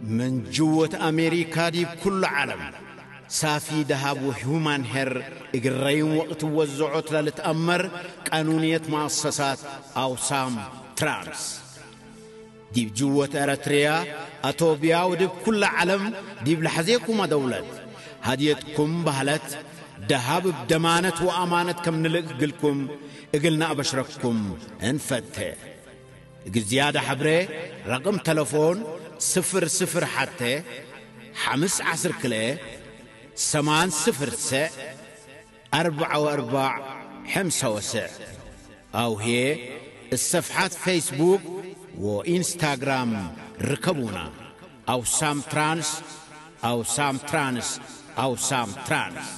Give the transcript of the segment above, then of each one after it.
من جوة أمريكا ديب كل عالم. سافي دهب وهيومان هير إقرين وقت وزعوت للتأمر قانونية مؤسسات أوسام ترانس. ዲብ ጅወት ኤረትርያ፣ ኣቶብያ ወዲብ ኩላ ዓለም ዲብ ለሐዜኩማ ደውለት፣ ሃድየትኩም ባህለት፣ ደሃብ እብ ደማነት ወኣማነት ከም ንልእክ እግልኩም፣ እግልና ኣበሽረኩም እንፈቴ። እግል ዝያዳ ሐብሬ፣ ረቅም ተለፎን፣ ስፍር ስፍር ሐቴ፣ ሐምስ ዐስር ክልኤ፣ ሰማን ስፍር ሰዕ፣ ኣርባዓ ወኣርባዕ ሐምሳ ወሰዕ። ኣውሄ፣ እሰፍሓት ፌስቡክ ወኢንስታግራም ርከቡና። ኣውሳም ትራንስ፣ ኣውሳም ትራንስ፣ ኣውሳም ትራንስ።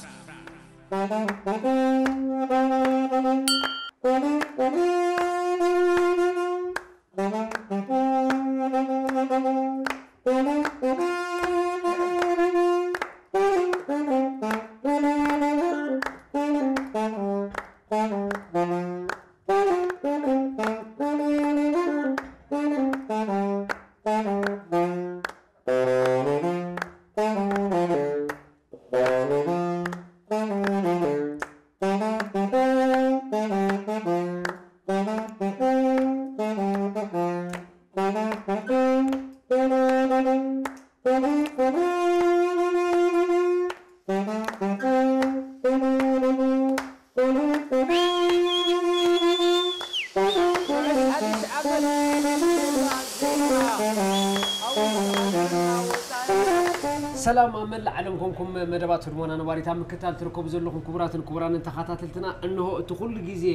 ሰላም ኣብ መላእ ዓለም ኮንኩም መደባት ህድሞና ነባሪት ኣብ ምክትታል ትርከቡ ዘለኹም ክቡራትን ክቡራንን ተኸታተልትና፣ እንሆ እቲ ኩሉ ግዜ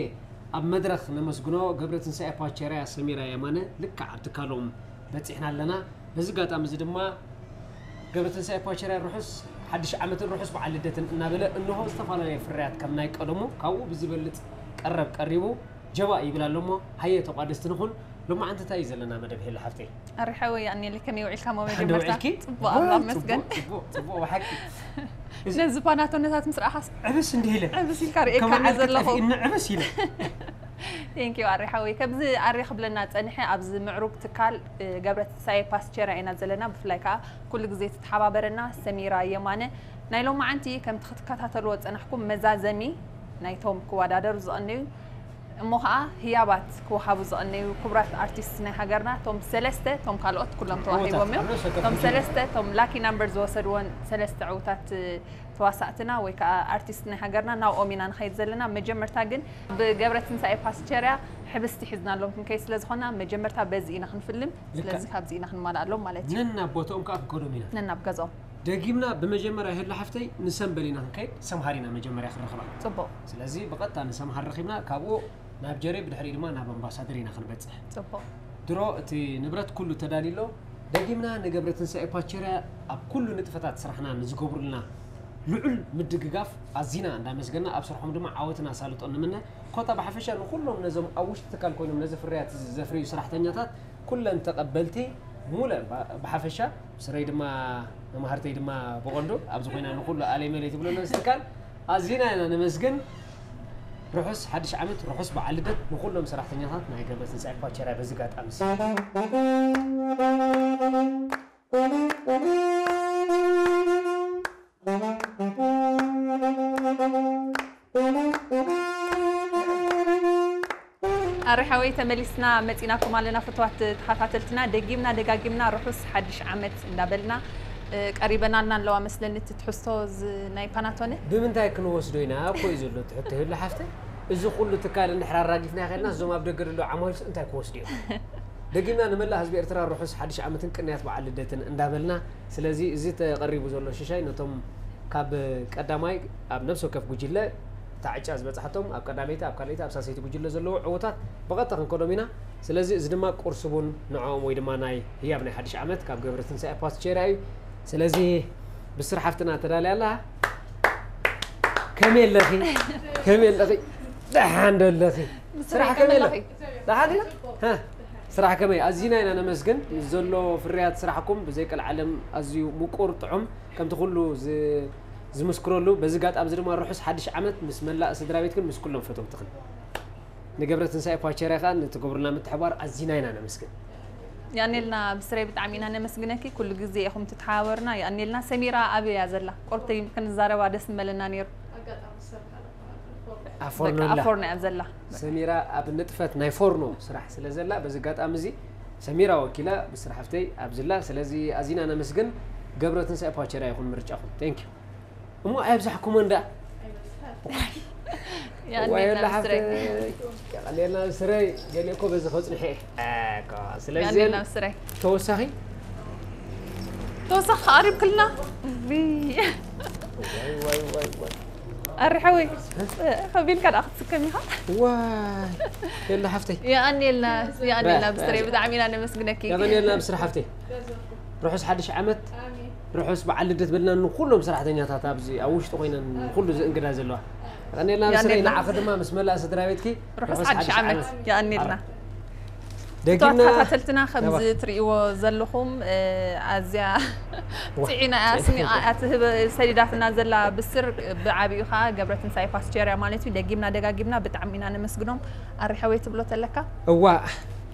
ኣብ መድረኽ ነመስግኖ ገብረትንሳኤ ፓቸርያ ሰሚራ የማነ ልክዕ ኣብ ትካሎም በጺሕና ኣለና። በዚ ኣጋጣሚ እዚ ድማ ገብረትንሳኤ ፓቸርያ ርሑስ ሓድሽ ዓመትን ርሑስ በዓል ልደትን እናበለ፣ እንሆ ዝተፈላለየ ፍርያት ከም ናይ ቀደሙ ካብኡ ብዝበልጽ ቀረብ ቀሪቡ ጀባእ ይብል ኣሎ እሞ፣ ሃየ ተቋደስቲ ንኹን። ሎማዓንቲ እንታይ እዩ ዘለና መደብ ሄሉ ሓፍተይ? ኣሪ ሓወይ፣ ኣኔሊ ከመይ ውዒልካ? ሞ ሓንደ መጀመርታ ውዒልኪ? ጽቡቕ፣ ኣምላኽ ይመስገን። ጽቡቕ፣ ጽቡቕ፣ ጽቡቕ፣ ብሓቂ። እዚ ነዚ ፓናቶነታት ምስ ረኣኻስ ዕብስ እንዲህ ኢለ። ዕብስ ኢልካ ርእየካ ከም እየ ዓርኪ ዘለኹ። ጠፊእኒ ዕብስ ኢለ። Thank you ኣሪ ሓወይ። ከምዚ ኣሪ ክብለና ጸኒሐ፣ ኣብዚ ምዕሩግ ትካል፣ እ፣ ገብረትንሳኤ ፓስቸርያ ኢና ዘለና። ብፍላይ ከኣ ኩሉ ግዜ ትተሓባበረና ሰሚራ የማነ። ናይ ሎማዓንቲ ከምቲ ክትከታተልዎ ጸናሕኩም መዛዘሚ ናይቶም ክወዳደሩ ዝቐነዩ እሞ ኸኣ ህያባት ክወሃቡ ዝቐነዩ ክቡራት ኣርቲስት ናይ ሃገርና፣ እቶም ሰለስተ፣ እቶም ካልኦት ኩሎም ተዋሂቦም እዮም። ዕዉታት፣ ኣብ ነፍሲ ወከፍ እቶም ክልተ። ሰለስተ፣ እቶም ላኪ ናምበር ዝወሰድዎን ሰለስተ ዕዉታት ተዋሳእትና ወይ ከኣ ኣርቲስት ናይ ሃገርና ናብኦም ኢና ንኸይድ ዘለና። መጀመርታ ግን ብገብረትንሳኤ ፓስቸርያ ሕብስቲ ሒዝናሎም ክንከይድ ስለ ዝኾና፣ መጀመርታ በዚ ኢና ክንፍልም። ልክዕ። ስለዚ ካብዚ ኢና ክንማልኣሎም ማለት እዩ። ነናብ ቦትኦም ከኣ ክንከዶም ኢና። ነናብ ገዝኦም። ደጊምና ብመጀመርያ ሄሉ ሓፍተይ ንሰምበል ኢና ክንከይድ፣ ሰምሃር ኢና መጀመርያ ክንረኽባ። ጽቡቕ። ስለዚ ብቐጥታ ንሰምሃር ረኺብና፣ ካብኡ ናብ ጀሬ፣ ብድሕሪኡ ድማ ናብ ኣምባሳደር ኢና ክንበጽሕ። ጽቡቕ። ድሮ እቲ ንብረት ኩሉ ተዳልዩ ኣሎ። ደጊምና ንገብረትንሳኤ ፓቸርያ ኣብ ኩሉ ንጥፈታት ስራሕና ንዝገብሩልና ልዑል ምድግጋፍ ኣዚና እንዳመስገና፣ ኣብ ስርሖም ድማ ዓወትን ኣሳልጦን ንምነ። ኮታ ብሓፈሻ ንኹሎም ነዞም ኣብ ውሽጢ ትካል ኮይኖም ነዚ ፍርያት እዚ ዘፍርዩ ሰራሕተኛታት ኩለን ተቐበልቲ ሙለ ባ-፣ ብሓፈሻ ስረይ ድማ መማህርተይ ድማ ብቐንዱ ኣብዚ ኮይና ንኹሉ ኣለይ መለይ ትብለና እዚ ትካል ኣዚና ኢና ነመስግን። ርሑስ ሓድሽ ዓመት፣ ርሑስ በዓል ልደት ንኹሎም ሰራሕተኛታት ናይ ገብረትንሳኤ ፓቸርያ በዚ ኣጋጣሚ እዚ። ኣረ ሓወይ ተመሊስና መጺናኩም ኣለና ፍትዋት ተኸታተልትና፣ ደጊምና ደጋጊምና ርሑስ ሓድሽ ዓመት እንዳበልና፣ እ፣ ቀሪበናልና ኣለዋ መስለኒ እቲ ትሕዝቶ እዚ ናይ ፓናቶነ። ብምንታይ ክንወስዶ ኢና እኮ እዩ ዘሎ እቲ ሕቶ ሄሉ ሓፍተይ። እዚ ኩሉ ትካል እንድሕር ኣራጊፍና ከድና እዞም ኣብ ደገ ዘለዉ ዓማዊልስ እንታይ ክወስዱ እዮም? ደጊምና ንመላእ ህዝቢ ኤርትራ ርሑስ ሓድሽ ዓመትን ቅንያት በዓል ልደትን እንዳበልና፣ ስለዚ እዚ ተቐሪቡ ዘሎ ሽሻይ ነቶም ካብ ቀዳማይ ኣብ ነፍሲ ወከፍ ጉጅለ እታ ዕጫ ዝበጽሓቶም ኣብ ቀዳመይቲ፣ ኣብ ካልኣይቲ፣ ኣብ ሳልሰይቲ ጉጅለ ዘለዉ ዕዉታት ብቐጥታ ክንከዶም ኢና። ስለዚ እዚ ድማ ቁርሲ ቡን ንዕኦም ወይ ድማ ናይ ህያብ ናይ ሓድሽ ዓመት ካብ ገብረትንሳኤ ፓስቸርያ እዩ። ስለዚ ብስር ሓፍትና ተዳልያ ኣላ። ከመይ ኣለኺ? ከመይ ኣለኺ? ደሓን ዶ ኣለኺ? ብስር ስራሕ ከመይ ከመይ ኣሎ? ኣለኺ? ደሓን ኢላ? ሃ? ስራሕ ከመይ? ኣዚና ኢና ነመስግን። ምስ ዘሎ ፍርያት ስራሕኩም ብዘይ ቀልዓለም ኣዝዩ ምቁር፣ ጥዑም፣ ከምቲ ኩሉ ዝ-፣ ዝምስክረሉ። በዚ ኣጋጣሚ እዚ ድማ ርሑስ ሓድሽ ዓመት ምስ መላእ ስድራ ቤትክን ምስ ኩሎም ፈተውትኽን። ንገብረትንሳኤ ፓቸርያ ከኣ ንትገብሩልና ምትሕባር ኣዚና ኢና ነመስግን። የቐንየልና ብስረይ፣ ብጣዕሚ ኢና ነመስግነኪ። ኩሉ ግዜ ኢኹም ትተሓባበሩና። የቐንየልና። ሰሚራ ኣበይ እያ ዘላ? ቁሩብ ተይ ክንዛረባ ደስ ምበለና ነይሩ። ኣጋጣሚ ዝሰርሓ ኣለካ። ኣብ ፎርኖ በቃ ኣብ ኣላ። ፎርኖ እያ ዘላ። ሰሚራ ኣብ ንጥፈት ናይ ፎርኖ ስራሕ ስለ ዘላ፣ በዚ ኣጋጣሚ እዚ ሰሚራ ወኪላ ብስራሕ ሃፍተይ ኣብዝላ። ስለዚ ኣዚና ነመስግን። ገብረ ትንሳኤ ፓቸራ ይኹን ምርጫኹም። Thank you። እሞ ኣይብዛሕኩሞን ደኣ። የቐንየልና ብስረይ። ቀሌልና ብስረይ። ገሊኦ እኮ በዚ ከጽንሐ እየ። ኣኮ፣ ስለዚ የቐንየልና ብስረይ። ተወሳኺ ተወሳኺ ኣሪብክልና። ዋይ ዋይ ዋይ ዋይ። ኣሪሐወይ ከቢልካ ደኣ ክትስከም ኢኻ። ዋይ። የላ ሓፍተይ። የቐንየልና። የቐንየልና ባ- ብስረይ፣ ብጣዕሚ ኢና ነመስግነኪ። የቐንየልና ብስራሕ ሃፍተይ። ርሑስ ሓድሽ ዓመት። ርሑስ በዓል ልደት በልና ንኩሎም ሰራሕተኛታት ኣብዚ ኣብ ውሽጢ ኮይነን ኩሉ ዝእንግዳ ዘለዋ። የቐንየልና ብስረይ። የቐንየልና። ንዓኺ ድማ ምስ መላእ ስድራ ቤትኪ ርሑስ ሓድሽ ዓመት። የቐንየልና። ደጊምና ተኸታተልትና ከምዚ ነባ። ትርእይዎ ዘለኹም፣ እ፣ ኣዝያ ጽዒና እያ ስኒቓ እያ ትህብ ሰዲዳትና ዘላ ብስር። ብዓቢኡ ከዓ ገብረትንሳኤ ፓስቸርያ ማለት እዩ። ደጊምና ደጋጊምና ብጣዕሚ ኢና ነመስግኖም። ኣሪሐወይ ትብሎ ተለካ? እዋ፣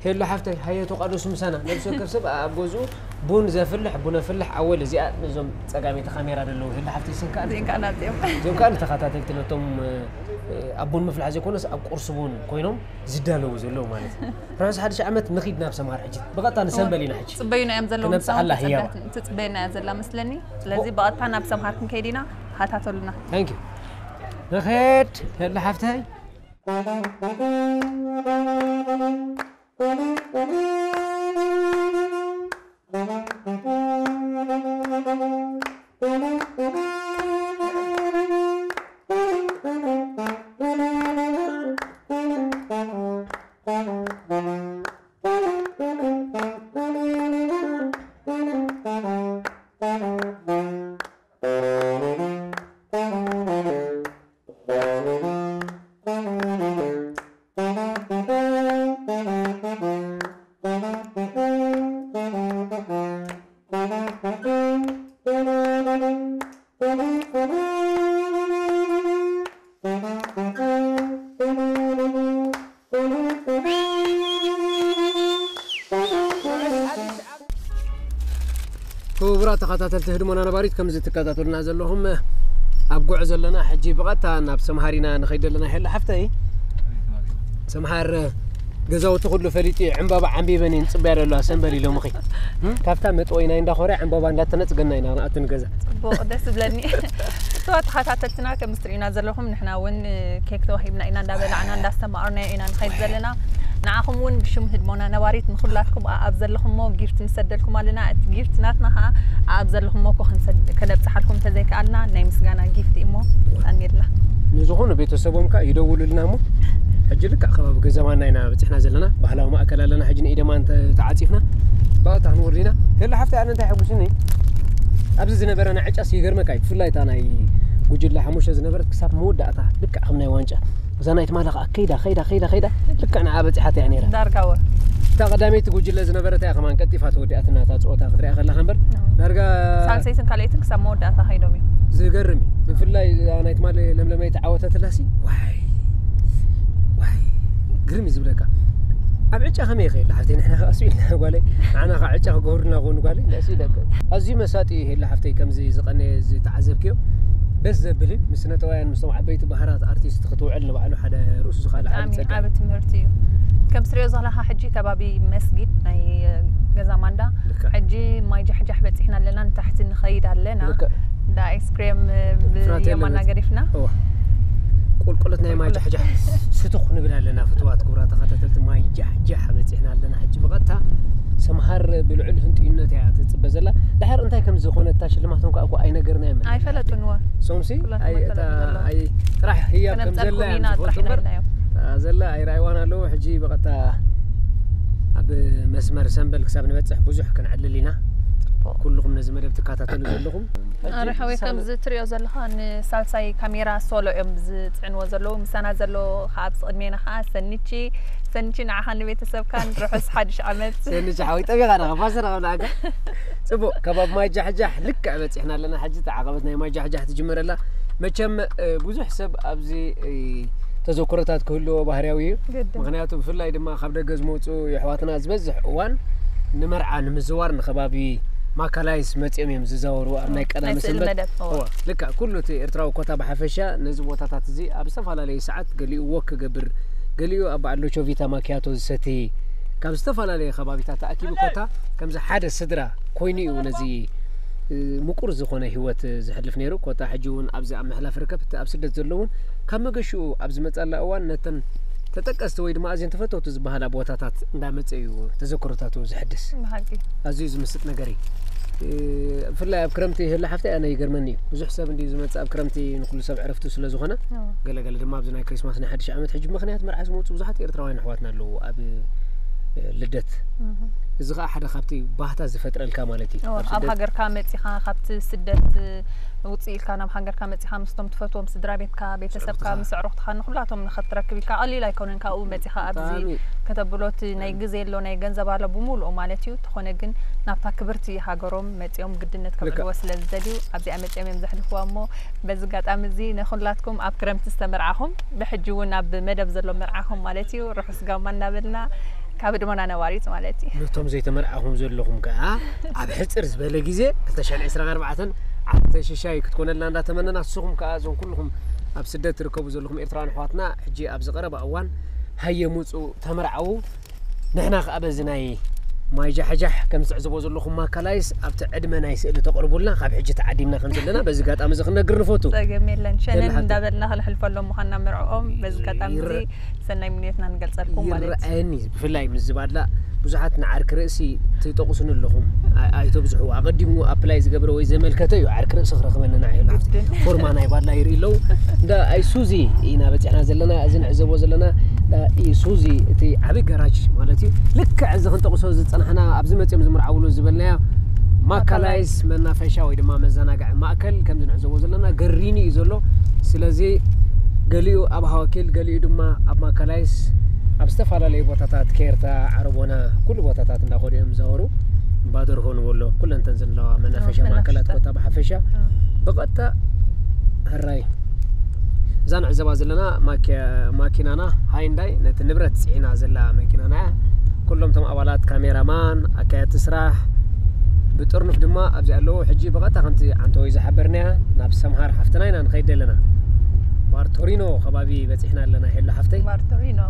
ሄሎ ሓፍተይ፣ ሃየ ተቋደሱ ምሳና። ነብሲ ወከፍ ሰብ ኣብ ገዝኡ ቡን ዘፍልሕ፣ ቡን ኣፍልሕ። ኣወል፣ እዚኣ ነዞም ጸጋመይቲ ካሜራ ዘለዉ ሄሎ ሓፍተይ፣ ስንካ እዚን ከዓ ናብዚኦም። እዚኦም ከዓ ንተኸታተልቲ ነቶም፣ እ፣ ኣብ ቡን ምፍላሕ ዘይኮነስ ኣብ ቁርሲ ቡን ኮይኖም ዝዳለዉ ዘለዉ ማለት እዩ። ርሑስ ሓድሽ ዓመት። ንኺድ ናብ ሰምሃር ሕጂ፣ ብቐጥታ ንሰንበል ኢና ሕጂ። ጽበዩና እዮም ዘለዉ ክነብጽሓላ ንሳቶም ህያባ። ተጸበያትና እያ ዘላ መስለኒ። ስለዚ ብቐጥታ ናብ ሰምሃር ክንከይድ ኢና። ሃታተሉና። Thank you። ንኺድ ሄሎ ሓፍተይ። ክቡራት ተኸታተልቲ ህድሞና ነባሪት፣ ከምዚ ትከታተሉና ዘለኹም ኣብ ጉዕዞ ኣለና። ሕጂ ብቐጥታ ናብ ሰምሃር ኢና ንኸይድ ኣለና። ሄሎ ሓፍተይ፣ ሰምሃር ገዛውቲ ኩሉ ፈሊጡ እዩ። ዕምባባ ዓምቢበን እየን ጽበያ ዘለዋ ሰንበል ኢሎምኺ። እም? ካብታ መጥወይና እንዳኾርያ ዕምባባ እንዳተነጽገና ኢና ንኣቱ ንገዛ። ጽቡቕ፣ ደስ ዝብለኒ። ክቡራት ተኸታተልትና፣ ከም እትርእዩና ዘለኹም ንሕና እውን ኬክ ተዋሂብና ኢና እንዳበላዕና እንዳስተማቕርና ኢና ንኸይድ ዘለና። ንዓኹም እውን ብሽም ህድሞና ነባሪት ንኹላትኩም ኣብ ዘለኹሞ ጊፍት ንሰደልኩም ኣለና። እቲ ጊፍት ናትና ኸዓ ኣብ ዘለኹሞ እኮ ክንሰድ-፣ ከነብጽሓልኩም እንተዘይከኣልና ናይ ምስጋና ጊፍት እዩ እሞ ቀኒልና። ንዝኾኑ ቤተሰቦም ከኣ ይደውሉልና እሞ፣ ሕጂ ልክዕ ከባቢ ገዛ ማና ኢና በጺሕና ዘለና። ባህላዊ ማእከል ኣለና። ሕጂ ንኢደማን ተ-፣ ተዓጺፍና ብቐጥታ ክንወርድ ኢና። ሄሎ ሓፍተይ፣ ኣነ እንታይ የሐጉስኒ፣ ኣብዚ ዝነበረና ዕጫስ ይገርመካ እዩ። ብፍላይ እታ ናይ ጉጅለ ሓሙሽተ ዝነበረት ክሳብ መወዳእታ ልክዕ ከም ናይ ዋንጫ፣ እዛ ናይ ትማሊ ከኣ ከይዳ፣ ከይዳ፣ ከይዳ፣ ከይዳ ልክዕ ንዓ በጺሓት እያ ነይራ። ዳርጋ ወ። እታ ቀዳመይቲ ጉጅለ ዝነበረት እያ ከማን ቀልጢፋ ተወዲኣትና እታ ጸወታ ክትሪኣ ከለኻ እምበር። ዳርጋ ሳልሰይትን ካልኣይትን ክሳብ መወዳእታ ከይዶም እዮም። ዝገርም እዩ። ብፍላይ እዛ ናይ ትማሊ ለምለመይቲ ዓወተትላሲ፣ ዋይ፣ ዋይ፣ ግርም እዩ ዝብለካ። ኣብ ዕጫ ከመይ ይኽእል ሓፍተይ? ንሕና ከኣ እሱ ኢልና ጓለይ፣ ንዓና ከኣ ዕጫ ክገብሩልና ክኾኑ ጓለይ፣ ንሱ ኢለካ። ኣዝዩ መሳጢ እዩ ሄሎ ሓፍተይ፣ ከምዚ ዝቐነየ ዝተዓዘብክዮ። ደስ ዘብል እዩ። ምስ ስነ ጥበባውያን፣ ምስቶም ዓበይቲ ባህራት ኣርቲስት ክትውዕል ንባዕሉ ሓደ ርእሱ ዝኸኣለ ዓቢ ብጣዕሚ ጸጋ። ዓቢ ትምህርቲ እዩ። ከም ትሪኦ ዘለኻ ሕጂ ከባቢ መስጊድ ናይ ገዛ ማንዳ፣ ልክዕ። ሕጂ ማይ ጃሕጃሕ በጺሕና ኣለና፣ ንታሕቲ ንኸይድ ኣለና። ልክዕ። እንዳ ኣይስክሬም ፍራቴሎ ብየማና ቤት። ገዲፍና። እዋ። ቁልቁለት ናይ ማይ ጃሕጃሕ ስቱኽ ንብል ኣለና። ፍትዋት ክቡራት ተኸታተልቲ፣ ማይ ጃሕጃሕ በጺሕና ኣለና። ሕጂ ብቐጥታ ሰምሃር ብልዑል ህንጥዩነት እያ ትጽበ ዘላ። ድሓር እንታይ ከም ዝኾነ እታ ሽልማቶም ከኣ እኮ ኣይነገርናዮም። ኣይፈለጡን እወ። ሶምሲ ኩላቶም ኣይ፣ እታ ኣይፈለጡን ዘለዉ። ኣይ፣ ጥራሕ ህያብ ከም ከነምጸልኩም ዘላ እያ ኢና ጥራሕ ዝፈልጡ እምበር፣ ኢልና እዮም። እታ ዘላ ኣይረኣይዋን ኣለዉ። ሕጂ ብቐጥታ ኣብ መስመር ሰንበል ክሳብ ንበጽሕ ብዙሕ ክንዕልል ኢና። ጽቡቕ። ኩልኹም ነዚ መደብ ትከታተሉ ዘለኹም። ኣረ ሓወይ፣ ከምዚ ትሪኦ ዘለኻ ንሳልሳይ ካሜራ ሶሎ እዮም ዝጽዕንዎ ዘለዉ። ምሳና ዘሎ ከዓ ኣብዚ ቅድሜና ከዓ ሰኒቺ፣ ሰኒቺ ንዓኻን ንቤተሰብካን ርሑስ ሓድሽ ዓመት። ሰኒቺ ሓወይ፣ ጠቢቓ ዳኻ፣ ፋሰ ዳኻ ብላዕካ። ጽቡቕ፣ ከባቢ ማይ ጃሕጃሕ ልክዕ በጺሕና ኣለና። ሕጂ እቲ ዓቐበት ናይ ማይ ጃሕጃሕ ትጅመር ኣላ። መቸም፣ እ፣ ብዙሕ ሰብ ኣብዚ፣ እ፣ ተዘክሮታት ክህልዎ ባህርያዊ እዩ። ግድን። ምኽንያቱ ብፍላይ ድማ ካብ ደገ ዝመጹ የሕዋትና ዝበዝሕ እዋን ንመርዓ ንምዝዋር ንከባቢ ማካላይስ መጺኦም እዮም ዝዛወሩ ኣብ ናይ ቀዳመ ሰንበት። ልክዕ፣ ኩሉ እቲ ኤርትራዊ ኮታ ብሓፈሻ ነዚ ቦታታት እዚ ኣብ ዝተፈላለዩ ሰዓት ገሊኡ ወክ ክገብር፣ ገሊኡ ኣብ በዓል ሎቾቪታ ማኪያቶ ዝሰቲ፣ ካብ ዝተፈላለዩ ከባቢታት ተኣኪቡ ኮታ ከምዚ ሓደ ስድራ ኮይኑ እዩ ነዚ ምቁር ዝኾነ ህይወት ዝሕልፍ ነይሩ። ኮታ ሕጂ እውን ኣብዚ ኣብ ምሕላፍ ርከብ፣ እቲ ኣብ ስደት ዘሎ እውን ካብ መገሽኡ ኣብ ዝመጻላ እዋን ነተን ተጠቀስቲ ወይ ድማ ኣዝየን ተፈተውቲ ዝበሃላ ቦታታት እንዳመጸ እዩ ተዘክሮታቱ ዝሕድስ። ኣዝዩ ዝምስጥ ነገር እዩ። ብፍላይ ኣብ ክረምቲ ህላ ሓፍቲ ኣነ ይገርመኒ እዩ። ብዙሕ ሰብ እንዲ ዝመጽእ ኣብ ክረምቲ ንኩሉ ሰብ ዕረፍቱ ስለ ዝኾነ፣ ገለገለ ድማ ኣብዚ ናይ ክሪስማስ ናይ ሓድሽ ዓመት ሕጂ ምኽንያት መርዓ ዝመጹ ብዙሓት ኤርትራውያን ኣሕዋትና ኣለዉ ኣብ ልደት። እዚ ከዓ ሓደ ካብቲ ባህታ ዝፈጥረልካ ማለት እዩ። ኣብ ሃገርካ መጺኻ ካብቲ ስደት ውፅእ ኢልካ ናብ ሃገርካ መጺኻ ምስቶም ትፈትዎም ስድራ ቤትካ፣ ቤተሰብካ፣ ምስ ኣዕሩኽትኻ ንኹላቶም ንኸትረክብ ኢልካ ቀሊል ኣይኮነን። ካብኡ መጺኻ ኣብዚ ከተብሎ እቲ ናይ ግዜ ኣሎ ናይ ገንዘብ ኣሎ ብምሉኡ ማለት እዩ። ተኾነ ግን ናብታ ክብርቲ ሃገሮም መጺኦም ግድነት ከብዕልዎ ስለ ዝደልዩ ኣብዚኣ መጺኦም እዮም ዘሕልፍዋ። እሞ በዚ ኣጋጣሚ እዚ ንኹላትኩም ኣብ ክረምቲ ዝተመርዓኹም ብሕጂ እውን ኣብ መደብ ዘሎ መርዓኹም ማለት እዩ ርሑስ ጋማ እናበልና ካብ ድሞና ነዋሪት ማለት እዩ። ነቶም ዘይተመርዓኹም ዘለኹም ከዓ ኣብ ሕፅር ዝበለ ግዜ ክልተ ሽሕን ዕስራን ኣርባዕተን ዓመተ ሽሻይ ክትኮነልና እንዳተመነና፣ ንስኹም ከዓ እዞም ኩልኹም ኣብ ስደት ትርከቡ ዘለኹም ኤርትራውያን ኣሕዋትና ሕጂ ኣብዚ ቀረባ እዋን ሃየ ሙፁ ተመርዓዉ። ንሕና ከዓ በዚ ናይ ማይ ጃሕጃሕ ከም ትዕዝቦ ዘለኹም ማካላይስ ኣብቲ ዕድመ ናይ ስእሊ ተቕርቡልና ካብ ሕጂ ተዓዲምና ከም ዘለና በዚ ኣጋጣሚ እዚ ክንነግር ንፈቱ። ጸገም የለን። ሸነን እንዳበልና ክንሕልፈሎም ምዃንና መርዕኦም በዚ ኣጋጣሚ እዚ ሰናይ ምንዮትና ንገልጸልኩም ማለት እዩ። ይረኣየኒ። ብፍላይ ምስ ዝባድላ ብዙሓት ንዓርኪ ርእሲ ትጠቕሱኒ ኣለኹም። ኣይ-፣ ኣይተብዝሑ። ኣቐዲሙ ኣፕላይ ዝገብረ ወይ ዘመልከተ እዩ ዓርኪ ርእሲ ክረኽበኒ ንዓ ኢሉ። ግድን። ፎርማ ናይ ባድላ ይርኢ ኣለዉ። እንዳ ኣይሱዚ ኢና በጺሕና ዘለና። እዚ ንዕዘቦ ዘለና እንዳ ኢሱዚ እቲ ዓቢ ጋራጅ ማለት እዩ። ልክዕ እዚ ክንጠቕሶ ዝጸናሕና ኣብዚ መጺኦም ዝምርዓውሉ ዝበልናዮ ማካላይስ መናፈሻ ወይ ድማ መዘናግዒ ማእከል ከምዚ ንዕዘቦ ዘለና ገሪኒ እዩ ዘሎ። ስለዚ ገሊኡ ኣብ ሃወኪል፣ ገሊኡ ድማ ኣብ ማካላይስ ኣብ ዝተፈላለዩ ቦታታት ኬርታ፣ ዓረቦና፣ ኩሉ ቦታታት እንዳኸዱ እዮም ዝዛወሩ። ባደርሆ ንበሎ፣ ኩለንተን ዘለዋ መናፈሻ ማእከላት ኮታ ብሓፈሻ። ብቐጥታ ሕራይ እዛ ንዕዘባ ዘለና ማኪ-፣ ማኪናና ሃይንዳይ ነቲ ንብረት ጽዒና ዘላ መኪናና እያ። ኩሎም እቶም ኣባላት ካሜራማን፣ ኣካየድቲ ስራሕ ብጥርኑፍ ድማ ኣብዚ ኣለዉ። ሕጂ ብቐጥታ ከምቲ ዓንተወይ ዝሓበርናያ ናብ ሰምሃር ሓፍትና ኢና ንኸይድ ዘለና። ባርቶሪኖ ከባቢ በጺሕና ኣለና። ሄሎ ሓፍተይ። ባርቶሪኖ።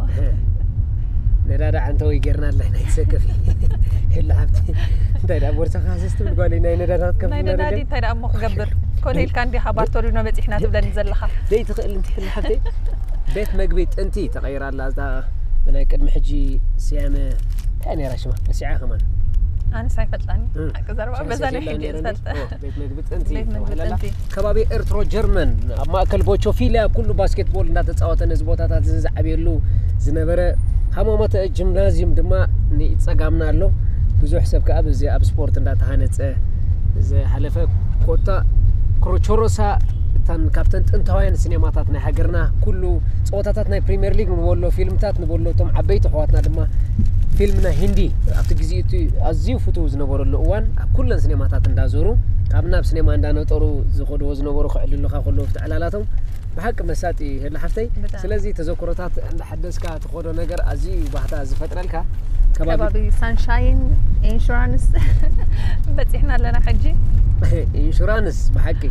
ነዳዳ ዓንተወይ ጌርና ኣለና። ይሰከፊ። ሄሎ ሓፍተይ። እንታይ ደኣ ቦርሳኻ ሃሰስ ትብል ጓለይ፣ ናይ ነዳዳ ክትከፍል ናይ ነዳዲ እንታይ ደኣ እሞ ክገብር? ኮነ ኢልካ እንዲኻ ባርቶሪኖ በጺሕና ትብለኒ ዘለኻ። ደይ ትኽእል እንተ ሄሎ ሓፍተይ። ቤት መግቢ ጥንቲ ተቐይራ ኣላ። እዛ ናይ ቅድሚ ሕጂ ስያመ እንታይ ነይራ ሽማ? ረሲዓ ከማን። ኣነስ ኣይፈልጣን። ሓቂ ዘረባ በዛ ናይ ሕጂ እየ ዝፈልጠ። ቤት መግቢ ጥንቲ ቤት መግቢ ተባሂላ ኣላ። ጥንቲ። ከባቢ ኤርትሮ ጀርመን ኣብ ማእከል ቦቾፊልያ ኩሉ ባስኬትቦል እንዳተጻወተ ነዚ ቦታታት እዚ ዝዓብየሉ ዝነበረ ሃማማተ ጂምናዝዩም ድማ ንጸጋምና ኣሎ። ብዙሕ ሰብ ከኣ በዚ ኣብ ስፖርት እንዳተሃነጸ ዝሓለፈ ኮታ ክሮቾሮሳ እተን ካብተን ጥንታውያን ሲኔማታት ናይ ሃገርና ኩሉ ጸወታታት ናይ ፕሪምየር ሊግ ንበሎ፣ ፊልምታት ንበሎ፣ እቶም ዓበይቲ ኣሕዋትና ድማ ፊልም ናይ ሂንዲ ኣብቲ ግዜ እቲ ኣዝዩ ፍቱው ዝነበረሉ እዋን ኣብ ኩለን ሲኔማታት እንዳዞሩ ካብ ናብ ሲኔማ እንዳነጠሩ ዝኸድዎ ዝነበሩ ክዕልሉኻ ከለዉ ኣብቲ ዕላላቶም ብሓቂ መሳጢ ሄሎ ሓፍተይ። ብጣዕሚ። ስለዚ ተዘክሮታት እንዳሓደስካ ትኸዶ ነገር ኣዝዩ ባህታ ዝፈጥረልካ ከባቢ ከባቢ ሳንሻይን ኢንሹራንስ በጺሕና ኣለና ሕጂ። ኢንሹራንስ ብሓቂ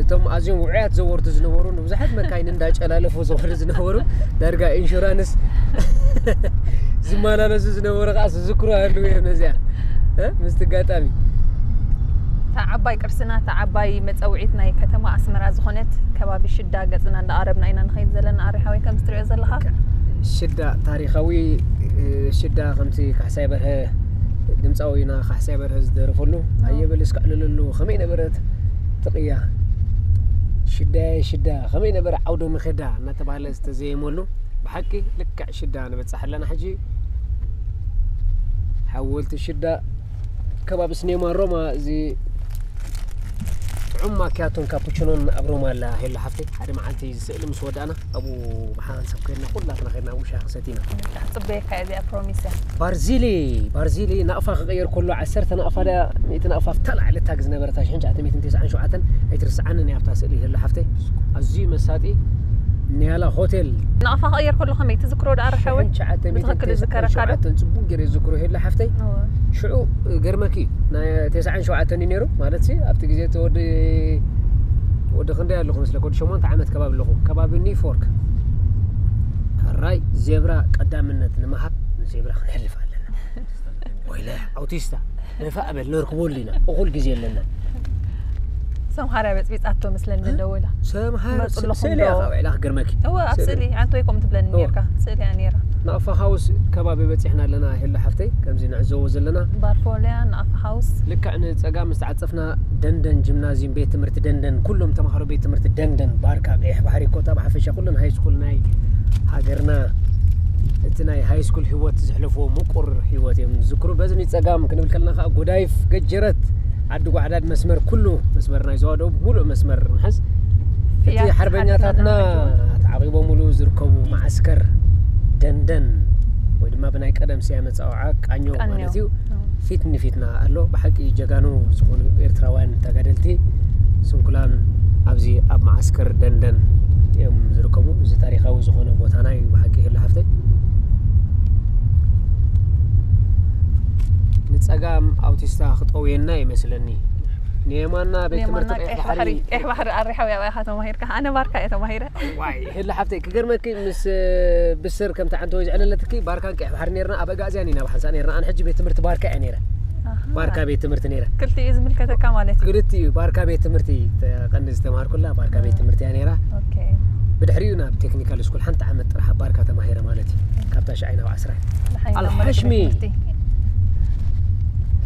እቶም ኣዝዮም ውዑያት ዘወርቲ ዝነበሩ ንብዙሓት መካይን እንዳጨላለፉ ዝኸዱ ዝነበሩ ዳርጋ ኢንሹራንስ ዝመላለሱ ዝነበሩ ከዓ ዝዝክሩ ኣለዉ እዮም ነዚኣ፣ እ? ምስቲ ኣጋጣሚ። እታ ዓባይ ቅርስና፣ እታ ዓባይ መጸውዒት ናይ ከተማ ኣስመራ ዝኾነት ከባቢ ሽዳ ገጽና እንዳቐረብና ኢና ንኸይድ ዘለና። ኣሪ ሓወይ ከምዚ ትሪኦ ዘለኻ። ሽዳ ታሪኻዊ፣ እ፣ ሽዳ ከምቲ ካሕሳይ በርሀ ድምፃዊና ካሕሳይ በርሀ ዝደረፈሉ፣ ኣዎ። ኣየበልስ ከዕልለሉ ከመይ ነበረት ትቕያ? ሽዳየ ሽዳ ከመይ ነበረ ዓውዶ መኸዳ እናተባህለ ዝተዘየመሉ ብሓቂ ልክዕ ሽዳ ንበጽሕ ኣለና። ሕጂ ሓወልቲ ሽዳ ከባቢ ስኔማ ሮማ እዚ ጥዑም ማኪያቶን ካፑችኖን ኣብ ሮማ ኣላ። ሄሎ ሓፍተይ፣ ሓደ መዓልቲ እዚ ስእሊ ምስ ወዳእና ኣብኡ ብሓንሳብ ከድና ኩላትና ከድና ኣብኡ ሻሂ ክሰቲና። ጽበየካ እያ እዚኣ ፕሮሚስ እያ። ባርዚሊ፣ ባርዚሊ ናቕፋ ክቕየር ከሎ ዓሰርተ ናቕፋ ድያ ሚእቲ ናቕፋ ኣብታ ላዕሊ ታግ ዝነበረት ሽሕን ትሽዓተ ሚእትን ተስዓን ሸውዓተን ኣይትርስዓንን እያ ኣብታ ስእሊ ሄሎ ሓፍተይ። ኣዝዩ መሳጢ ኒያላ ሆቴል። ናቕፋ ክቕየር ከሎ ከመይ ትዝክሮ ደኣ ርሐወይ? ሽሕን ትሽዓተ ሚእትን ብትኽክል ተስዓን ዝዝከረካ ዶ? ሸውዓተን ጽቡቕ ገይረ ዝዝክሮ። ሄላ ሓፍተይ፣ እወ። ሽዑ ገርመኪ ናይ ተስዓን ሸውዓተን እዩ ነይሩ ማለት ሲ ኣብቲ ግዜ እቲ ወዲ ወዲ ክንደይ ኣለኹ መስለክ፣ ወዲ ሸሞንተ ዓመት ከባቢ ኣለኹ፣ ከባቢ ኒውፎርክ። ሕራይ ዜብራ ቀዳምነት ንምሃብ ንዜብራ ክንሕልፍ ኣለና። ወይለ ኣውቲስታ ነፋ ኣበል ነርክበሉ ኢና፣ እኹል ግዜ ኣለና። ሰምሃርያ በጽቢጻቶ ምስለን ደወላ። ሰምሃር መጹ ኣለኹም ስእሊ ዶ? እያ ካብ ዕላ ክገርመኪ። እወ ኣብ ስእሊ። ስእሊ ኣንተ ወይ ከምኡ ትብለኒ እወ። ነርካ። ስእሊ እያ ነይራ። ናቕፋ ሃውስ ከባቢ በጺሕና ኣለና። ሄላ ሓፍተይ፣ ከምዚ ንዕዘቦ ዘለና ባርፎልያ፣ ናቕፋ ሃውስ። ልክዕ ንጸጋም ዝተዓጸፍና ደንደን ጂምናዝዩም፣ ቤት ትምህርቲ ደንደን፣ ኩሎም ተምሃሮ ቤት ትምህርቲ ደንደን፣ ባርካ፣ ቀይሕ ባሕሪ፣ ኮታ ብሓፈሻ ኩለን ሃይ ስኩል ናይ ሃገርና፣ እቲ ናይ ሃይ ስኩል ህይወት ዘሕለፍዎ ምቁር ህይወት እዮም ዝዝክሩ። በዚ ንጸጋም ክንብል ከለና ከኣ ጎዳይፍ፣ ገጀረት፣ ዓዲ ጓዕዳድ መስመር፣ ኩሉ መስመር ናይ ዞባ ደቡብ ሙሉእ መስመር ንሕዝ። እቲ ፍያት ሓርበኛታትና ሓሊፍና ተዓቂቦምሉ ዝርከቡ መዓስከር ደንደን ወይ ድማ ብናይ ቀደም ስያመ ጸዋዓ ቃኞ ቃኞ። ማለት እዩ። እዎ። ፊት ንፊትና ኣሎ። ብሓቂ ጀጋኑ ዝኾኑ ኤርትራውያን ተጋደልቲ ስንኩላን ኣብዚ ኣብ መዓስከር ደንደን እዮም ዝርከቡ። እዚ ታሪኻዊ ዝኾነ ቦታና እዩ ብሓቂ፣ ሄላ ሓፍተይ። ንጸጋም ኣውቲስታ ክጠውየና ይመስለኒ። ንየማና ቤት ንየማና ትምህርቲ ቀይሕ ቀይሕ ባሕሪ። ባሕሪ፣ ቀይሕ ባሕሪ ኣሪሓዊ ኣብያኻ ተማሂርካ። ኣነ ባርካ እየ ተማሂረ። ዋይ፣ ሄላ ሓፍተይ፣ ክገርመኪ፣ ምስ ብስር ከምቲ ዓንተ ወይ ዝዕለለትኪ ባርካን ቀይሕ ባሕሪ ነርና፣ ኣብ ኣጋእዝያን ኢና ብሓንሳእ ነርና። ኣነ ሕጂ ቤት ትምህርቲ ባርካ እየ ነይረ። ኣሃ። ባርካ ቤት ትምህርቲ ነይረ። ክልቲኡ ዝምልከተካ ማለት እዩ። ክልቲኡ ባርካ ቤት ትምህርቲ ተ-፣ ቀንዲ ዝተማሃርኩላ ባርካ ቤት ትምህርቲ እያ ነይራ። ኦኬ። ብድሕሪኡ ናብ ቴክኒካል ስኩል ሓንቲ ዓመት ጥራሕ ኣብ ባርካ ተማሂረ ማለት እዩ። ካብታ ሸዓይ ናብ ዓስራ። ንሓይና ኣልሓሽሚ። ቤት ትምህርቲ።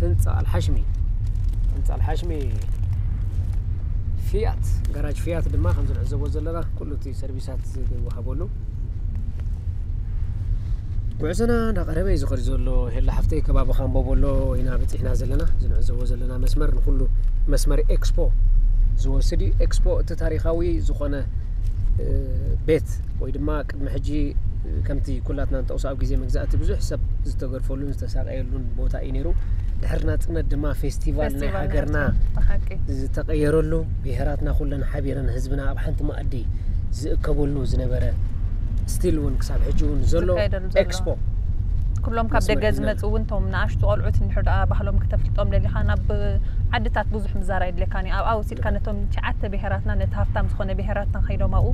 ህንጻ ኣልሓሽሚ። ህንጻ ኣልሓሽሚ ፊያት፣ ጋራጅ ፊያት ድማ ከምዚ ንዕዘቦ ዘለና ኩሉ እቲ ሰርቪሳት ዝወሃበሉ። ጉዕዞና እንዳቐረበ እዩ ዝኸድ ዘሎ። ሄላ ሓፍተይ፣ ከባቢ ካምቦ ቦሎ ኢና በጺሕና ዘለና። እዚ ንዕዘቦ ዘለና መስመር ንኹሉ መስመር ኤክስፖ ዝወስድ እዩ። ኤክስፖ እቲ ታሪኻዊ ዝኾነ፣ እ፣ ቤት ወይ ድማ ቅድሚ ሕጂ፣ እ፣ ከምቲ ኩላትና ንጠቕሶ ኣብ ግዜ መግዛእቲ ብዙሕ ሰብ ዝተገርፈሉን ዝተሳቀየሉን ቦታ እዩ ነይሩ። ድሕሪ ናጽነት ድማ ፌስቲቫል ናይ ፌስቲቫል ሃገርና ናጽነት፣ ብሓቂ። ዝተቐየረሉ፣ ብሄራትና ኩለን ሓቢረን ህዝብና ኣብ ሓንቲ መኣዲ ዝእከበሉ ዝነበረ፣ ስቲል እውን ክሳብ ሕጂ እውን ዘሎ ዝካየደሉ ዘሎ። ኤክስፖ። ኩሎም ካብ መስመር ደገ ሒዝና ዝመፁ እውን፣ እቶም ንኣሽቱ ቆልዑት እንድሕር ደኣ ባህሎም ክተፍልጦም ደሊኻ፣ ናብ ዓድታት ብዙሕ ምዛር ኣይድለካን እዩ። ኣብኣ ወሲድካ ነቶም ትሽዓተ ብሄራትና፣ ነቲ ሃፍታም ዝኾነ ብሄራትና ከይዶም ኣብኡ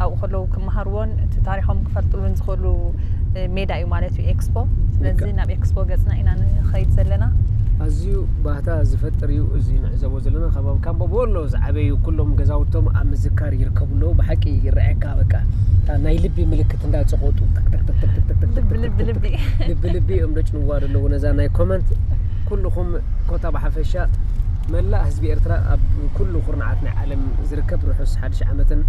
ኣብኡ ከለዉ ክመሃርዎን እቲ ታሪኾም ክፈልጥሉን ዝኽእሉ፣ እ፣ ሜዳ እዩ ማለት እዩ ኤክስፖ። ስለዚ ልክዕ። ናብ ኤክስፖ ገጽና ኢና ንኸይድ ዘለና። ኣዝዩ ባህታ ዝፈጥር እዩ እዚ ንዕዘቦ ዘለና። ካብ ኣብ ካምቦ ቦሎ ዝዓበዩ ኩሎም ገዛውቶም ኣብ ምዝካር ይርከቡ ኣለዉ። ብሓቂ ይረኣየካ፣ በቃ፣ እታ ናይ ልቢ ምልክት እንዳጸቖጡ፣ ጠቅ፣ ጠቅ፣ ጠቅ፣ ጠቅ፣ ጠቅ፣ ጠቅ፣ ልቢ፣ ጠቅ፣ ልቢ፣ ጠቅ፣ ልቢ። ልቢ፣ ልቢ እዮም ደጭንዋ ዘለዉ ነዛ ናይ ኮመንት። ኩልኹም ኮታ ብሓፈሻ፣ መላእ ህዝቢ ኤርትራ ኣብ ኩሉ ኩርናዓት ናይ ዓለም ዝርከብ ርሑስ ሓድሽ ዓመትን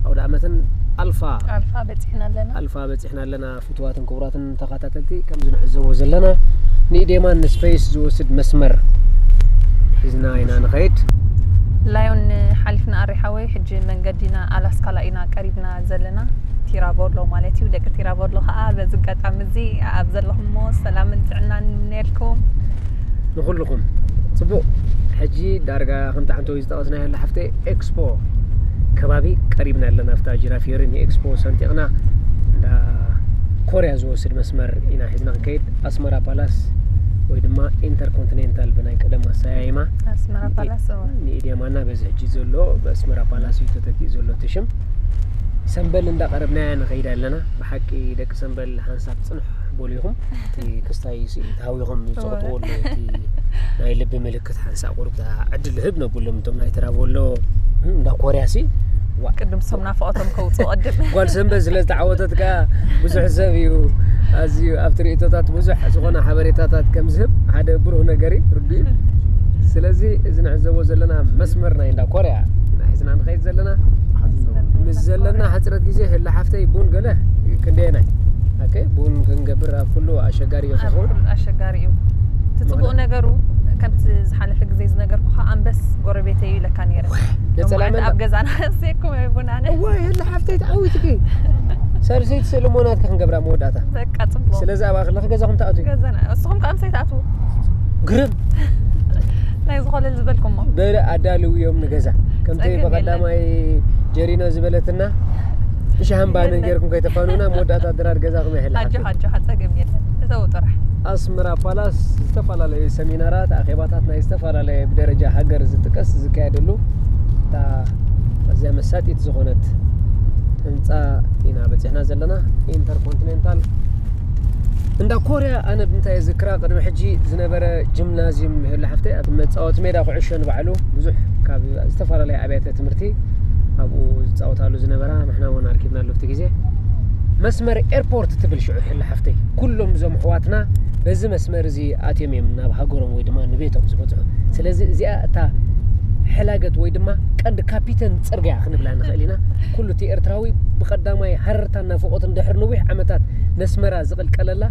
ኣውደ ዓመትን ኣልፋ፣ ኣልፋ በጺሕና ኣለና። ኣልፋ በጺሕና ኣለና። ፍቱዋትን ክቡራትን ተኸታተልቲ፣ ከምዚ ንዕዘቦ ዘለና፣ ንኢዴማን ንስፔስ ዝወስድ መስመር ሒዝና ኢና ንኸይድ። ላዮን ሓሊፍና ኣሪ ሓወይ፣ ሕጂ መንገዲና ኣላስካላ ኢና ቀሪብና ዘለና። ቲራቮሎ ማለት እዩ። ደቂ ቲራቮሎ ከዓ በዚ ኣጋጣሚ እዚ ኣብ ዘለኹሞ ሰላምን ጥዕናን ንምነየልኩም። ንኹልኹም ጽቡቕ። ሕጂ ዳርጋ ከምቲ ዓንተዊ ዝጠቐስናዮ፣ ኣላ ሓፍተይ፣ ኤክስፖ ከባቢ ቀሪብና ኣለና። ኣብታ ጅራፊዮሪ ንኤክስፖ ሰንጢቕና እንዳ ኮርያ ዝወስድ መስመር ኢና ሒዝና ክንከይድ። ኣስመራ ፓላስ ወይ ድማ ኢንተርኮንቲኔንታል ብናይ ቀደም ኣሰያይማ። ኣስመራ ፓላስ፣ እወ። ንኢዴማና በዚ ሕጂ ዘሎ ብኣስመራ ፓላስ እዩ ተተኪኡ ዘሎ እቲ ሽም። ሰምበል እንዳቐረብናያ ንኸይድ ኣለና። ብሓቂ ደቂ ሰምበል ሓንሳብ ጽንሕ በሉ ኢኹም። እቲ ክስታይ ሲ ተሃዊኹም ዝጸቕጥዎ ኣሎ። እቲ ናይ ልቢ ምልክት ሓንሳእ ቁሩብ ዕድል ህብ ነብሎም እቶም ናይ ትራቮሎ እንዳ ኮርያ ሲ። ዋ። ቅድም እሶም ናፍቖቶም ከውጽኡ ቅድም። ጓል ሰንበት ስለ ዝተዓወተት ከኣ ብዙሕ ሰብ እዩ ኣዝዩ ኣብቲ ርእይቶታት ብዙሕ ዝኾነ ሓበሬታታት ከም ዝህብ ሓደ ብሩህ ነገር እዩ፣ ርዱእ እዩ። ስለዚ እዚ ንዕዘቦ ዘለና መስመር ናይ እንዳ ኮርያ ኢና ሒዝና ንኸይድ ዘለና። ምስ ዘለና ሕጽረት ግዜ፣ ህላ ሓፍተይ፣ ቡን ገለ ክንደየናይ? ኦኬ፣ ቡን ክንገብር ኣብ ኩሉ ኣሸጋሪ እዩ ኣብ ክኸውን። ኩሉ ኣሸጋሪ እዩ። እቲ ጽቡቕ ነገሩ፣ ከምቲ ዝሓለፈ ግዜ ዝነገርኩኻ፣ ኣንበስ ጎረቤተይ እዩ ኢለካ ነይረ። ወ፣ ነጸላ ሎማዓንቲ መና? ኣብ ገዛና ኣምስየኩም እየ ቡን ኣነ። እዋይ፣ ህላ ሓፍተይ፣ ተዓዊትኪ። ሳልሰይቲ ስእሊ እሞ ናትኪ ክንገብራ መወዳእታ። በቃ፣ ጽቡቕ። ስለዚ ኣብኣ ከለኺ ገዛኹም ትኣትዊ። ገዛና፣ ንስኹም ከኣ ምሳይ ትኣትዉ። ግርም። ናይ ዝኾነ ዝበልኩሞ። በለ ኣዳልውዮም ንገዛ። ከምቲ ጸገም የለን። ብቐዳማይ ጀሪኖ ዝበለትና፣ ሻሃምባንን ጌርኩም ከይተፋኑና መወዳእታ ድራር ገዛኹም ይሕልሓኩም። ኣጆኻ፣ ኣጆኻ፣ ጸገም የለን። እተው ጥራሕ። ኣስመራ ፓላስ ዝተፈላለዩ ሰሚናራት፣ ኣኼባታት ናይ ዝተፈላለየ ብደረጃ ሃገር ዝጥቀስ ዝካየደሉ እታ ኣዝያ መሳጢት ዝኾነት ህንጻ ኢና በጺሕና ዘለና። ኢንተርኮንቲኔንታል እንዳ ኮርያ። ኣነ ብምንታይ ዝክራ ቅድሚ ሕጂ ዝነበረ ጅምናዝዩም ሄሎ ሓፍተይ ኣብ መጻወቲ ሜዳ ኩዕሾ ንባዕሉ ብዙሕ ካብ ዝተፈላለየ ኣብያተ ትምህርቲ ኣብኡ ዝጻወታሉ ዝነበራ ንሕና እውን ኣርኪብናሉ ኣብቲ ግዜ። መስመር ኤርፖርት ትብል ሽዑ ሄሎ ሓፍተይ። ኩሎም እዞም ኣሕዋትና በዚ መስመር እዚ ኣትዮም እዮም ናብ ሃገሮም ወይ ድማ ንቤቶም ዝበጽሑ። ስለዚ እዚኣ እታ ሕላገት ወይ ድማ ቀንዲ ካፒተን ጽርግያ ክንብላ ንኽእል ኢና። ኩሉ እቲ ኤርትራዊ ብቐዳማይ ሃረርታን ናፍቖትን ድሕሪ ነዊሕ ዓመታት ነስመራ ዝቕልቀለላ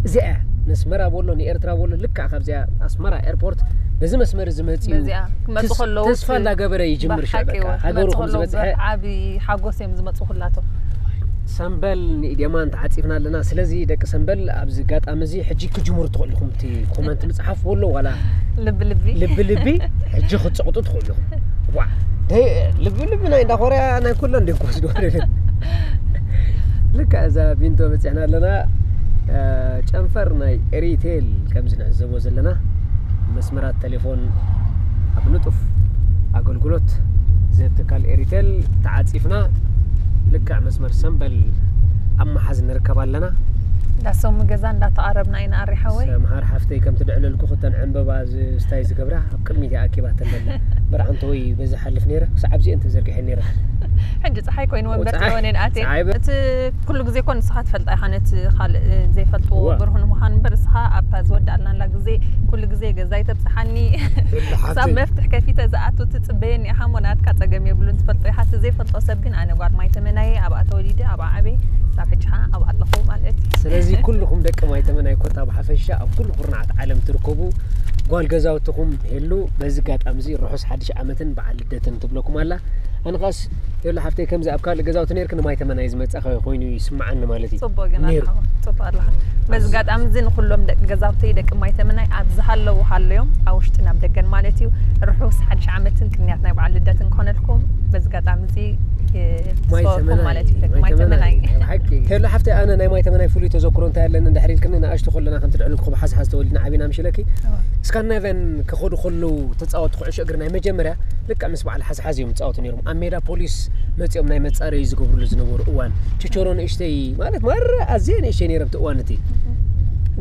እዚኣ እያ። ነስመራ በሎ ንኤርትራ በሎ ልክዕ ካብዚኣ ኣስመራ ኤርፖርት በዚ መስመር እዚ መጺኡ በዚኣ ክመጹ ተስ- ከለዉ ተስፋ እቲ እንዳገበረ ይጅምር ሽዑ ብሓቂ በቃ እወ፣ ሃገሩ ክመጹ ከም ከለዉ ዝበጽሐ። ብዓቢ ሓጎስ እዮም ዝመጹ ኩላቶም። ሰምበል ንኢድየማን ተዓጺፍና ኣለና። ስለዚ ደቂ ሰምበል ኣብዚ ኣጋጣሚ እዚ ሕጂ ክጅምሩ ትኽእሉ ኢኹም። እቲ ኮመንት ምጽሓፍ በሎ ዋላ ልቢ ልቢ። ልቢ ልቢ ሕጂ ክትጽቕጡ ትኽእሉ ኢኹም። ዋ፣ ደይ-፣ ልቢ ልቢ ናይ እንዳ ኮርያ ናይ ኩለን ደይ ክወስዱ። ልክዕ እዛ ቢንቶ በጺሕና ኣለና። እ፣ ጨንፈር ናይ ኤሪቴል ከምዚ ንዕዘቦ ዘለና መስመራት ቴሌፎን ኣብ ንጡፍ ኣገልግሎት ዝህብ ትካል ኤሪቴል ተዓጺፍና ልክዕ መስመር ሰምበል ኣብ መሓዝ ንርከብ ኣለና። እንዳሰሙ ገዛ እንዳተቓረብና ኢና ኣሪ ሓወይ። ሰምሃር ሓፍተይ ከምቲ ድዕለልኩ ክተን ዕምበባ ዝ-፣ ስታይ ዝገብራ ኣብ ቅድሚት እያ ኣኪባተን ዘላ። በርዓንተ ወይ በዚ ሓልፍ ነይረ፣ ክሳዕ ኣብዚአን ተዘርጊሐን ነይረ። ሕጂ ጸሓይ ኮይኑ ወንበር ጸሓይ፣ ጸወኔን ኣትየ። ጸሓይ በ- እቲ ኩሉ ግዜ ኮን ንስኻ ትፈልጣ ኢኻ ነቲ ካልእ ዘይፈልጥዎ ዋ። ብርሁን ምዃን እምበር ንስኻ ኣብታ ዝወዳእልናላ ግዜ ኩሉ ግዜ ገዛይ ተብጽሓኒ። ሄሎ ክሳብ ሓፍተይ። መፍትሕ ከፊተ ዝኣቱ ትጽበየኒ ኢኻ እሞ ናትካ ጸገም የብሉን ትፈልጦ ኢኻ። እቲ ዘይፈልጦ ሰብ ግን ኣነ ጓል ማይ ተመናየ ኣብኣ ተወሊደ ኣብኣ ዓብየ ክሳብ ሕጂ ኸዓ ኣብኣ ኣለኹ ማለት እዩ። ስለዚ ኩልኹም ደቂ ማይ ተመናይ ኮታ ብሓፈሻ ኣብ ኩሉ ኩርናዓት ዓለም ትርከቡ ጓል ገዛውትኹም ሄሉ በዚ ኣጋጣሚ እዚ ርሑስ ሓድሽ ዓመትን በዓል ልደትን ትብለኩም ኣላ። ኣነ ኸኣስ ሄሉ ሓፍተይ ከምዚ ኣብ ካልእ ገዛውቲ ነይርክ ንማይ ተመናይ ዝመጻ ኮይኑ ይስምዓኒ ማለት እዩ። ጽቡቕ ግን ነይሩ። ኣለኻ፣ ጽቡቕ ኣለኻ። በዚ ኣጋጣሚ እዚ ንኹሎም ደቂ ገዛውተይ ደቂ ማይ ተመናይ ኣብ ዝሃለዉ ሃለዮም ኣብ ውሽጥን ኣብ ደገን ማለት እዩ ርሑስ ሓድሽ ዓመትን ቅንያት ናይ በዓል ልደትን ክኾነልኩም በዚ ኣጋጣሚ እዚ እ፣ ማይ ሰውኩም ተመናይ፣ ማለት እዩ፣ ደቂ ማይ ማይ ተመናይ። ተመናይ። ናይ ብሓቂ። ሄሎ ሓፍተይ፣ ኣነ ናይ ማይ ተመናይ ፍሉይ ተዘክሮ እንታይ ኣለኒ እንድሕር ኢልክኒ፣ ንኣሽቱ ከለና ከምቲ ድዕልልኩ ብሓስሓስ ተወሊድና ዓቢና ምሽ ኢለኪ። እዋ። እስካንዳናቪያን ክኸዱ ከለዉ ተጻወትቲ ኩዕሾ እግሪ ናይ መጀመርያ ልክዕ ምስ በዓል ሓስሓስ እዮም ዝጻወቱ ነይሮም። ኣብ ሜዳ ፖሊስ መጺኦም ናይ መጻረዪ ዝገብሩሉ ዝነበሩ እዋን። ችቾሮ ንእሽተይ፣ ማለት ማራ ኣዝየ ንእሽተይ ነይረ ኣብቲ እዋን እቲ።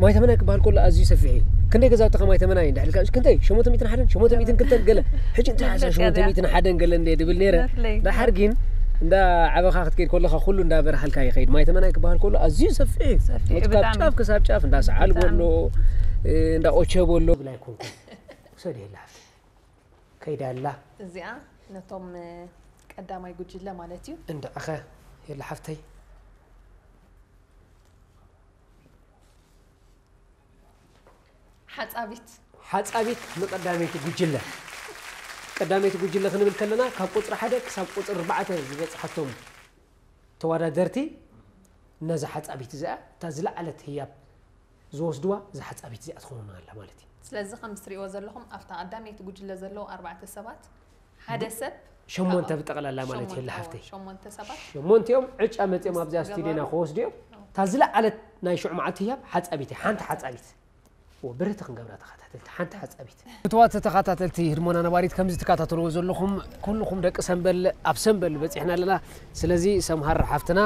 ማይ ተመናይ ክበሃል ከሎ ኣዝዩ ሰፊሕ እዩ። ክንደይ ገዛውቲ ከማይ ተመናይ እንድሕር ኢልካ፣ ክንደይ? ሸሞንተ ሚእትን ሓደን፣ ሸሞንተ ሚእትን ክልተን ገለ። ሕጂ እንታይ ሓሳ መፍለጥ ሸሞንተ ሚእትን ሓደን ገለ እንደ ድብል ነይረ። መፍለይ። ደሓር ግን እንዳ ዓበኻ ክትከይድ ከለኻ ኩሉ እንዳ በርሃልካ ይኸይድ። ማይ ተመናይ ክበሃል ከሎ ኣዝዩ ሰፊሕ እዩ። ሰፊሕ እዩ፣ ካብ ብጣዕሚ። ጫፍ ክሳብ ጫፍ እንዳ ሰዓል ብጣዕሚ። በሎ፣ እ፣ እንዳ ኦቸ በሎ። ብላይ ኮንኩ። ውሰድ የላ ሃፍቲ። ከይዳ ኣላ። እዚኣ ነቶም፣ እ፣ ቀዳማይ ጉጅለ ማለት እዩ። እንድዕኸ የላ ሓፍተይ። ሓጻቢት። ሓጻቢት ንቀዳመይቲ ጉጅለ። ቀዳመይቲ ጉጅለ ክንብል ከለና ካብ ቁጽሪ ሓደ ክሳብ ቁጽሪ ኣርባዕተ ዝበጽሓቶም ተወዳደርቲ ነዛ ሓጻቢት እዚኣ እታ ዝለዓለት ህያብ ዝወስድዋ እዛ ሓጻቢት እዚኣ ትኸውን ኣላ ማለት እዩ። ስለዚ ከም እትሪእዎ ዘለኹም ኣብታ ቀዳመይቲ ጉጅለ ዘለዉ ኣርባዕተ ሰባት ሓደ ሰብ ሸሞንተ ካብኦም ብጠቕላላ ማለት እዩ ሸሞንተ፣ ሃፍተይ። ሸሞንተ ሰባት ሸሞንቲኦም ዕጫ መጺኦም ኣብዚኣ ስቱድዮና ክወስዱ እዮም። እታ ዝለዓለት ናይ ሽዑ መዓልቲ ህያብ ሓጻቢት እያ፣ ሓንቲ ሓጻቢት። ወ፣ ብርህቲ ክንገብራ ተኸታተልቲ፣ ሓንቲ ሓጻቢት። ፍትዋት ተኸታተልቲ ህድሞና ነባሪት፣ ከምዚ ትከታተልዎ ዘለኹም ኩልኹም ደቂ ሰምበል ኣብ ሰምበል በጺሕና ኣለና። ስለዚ ሰምሃር ሓፍትና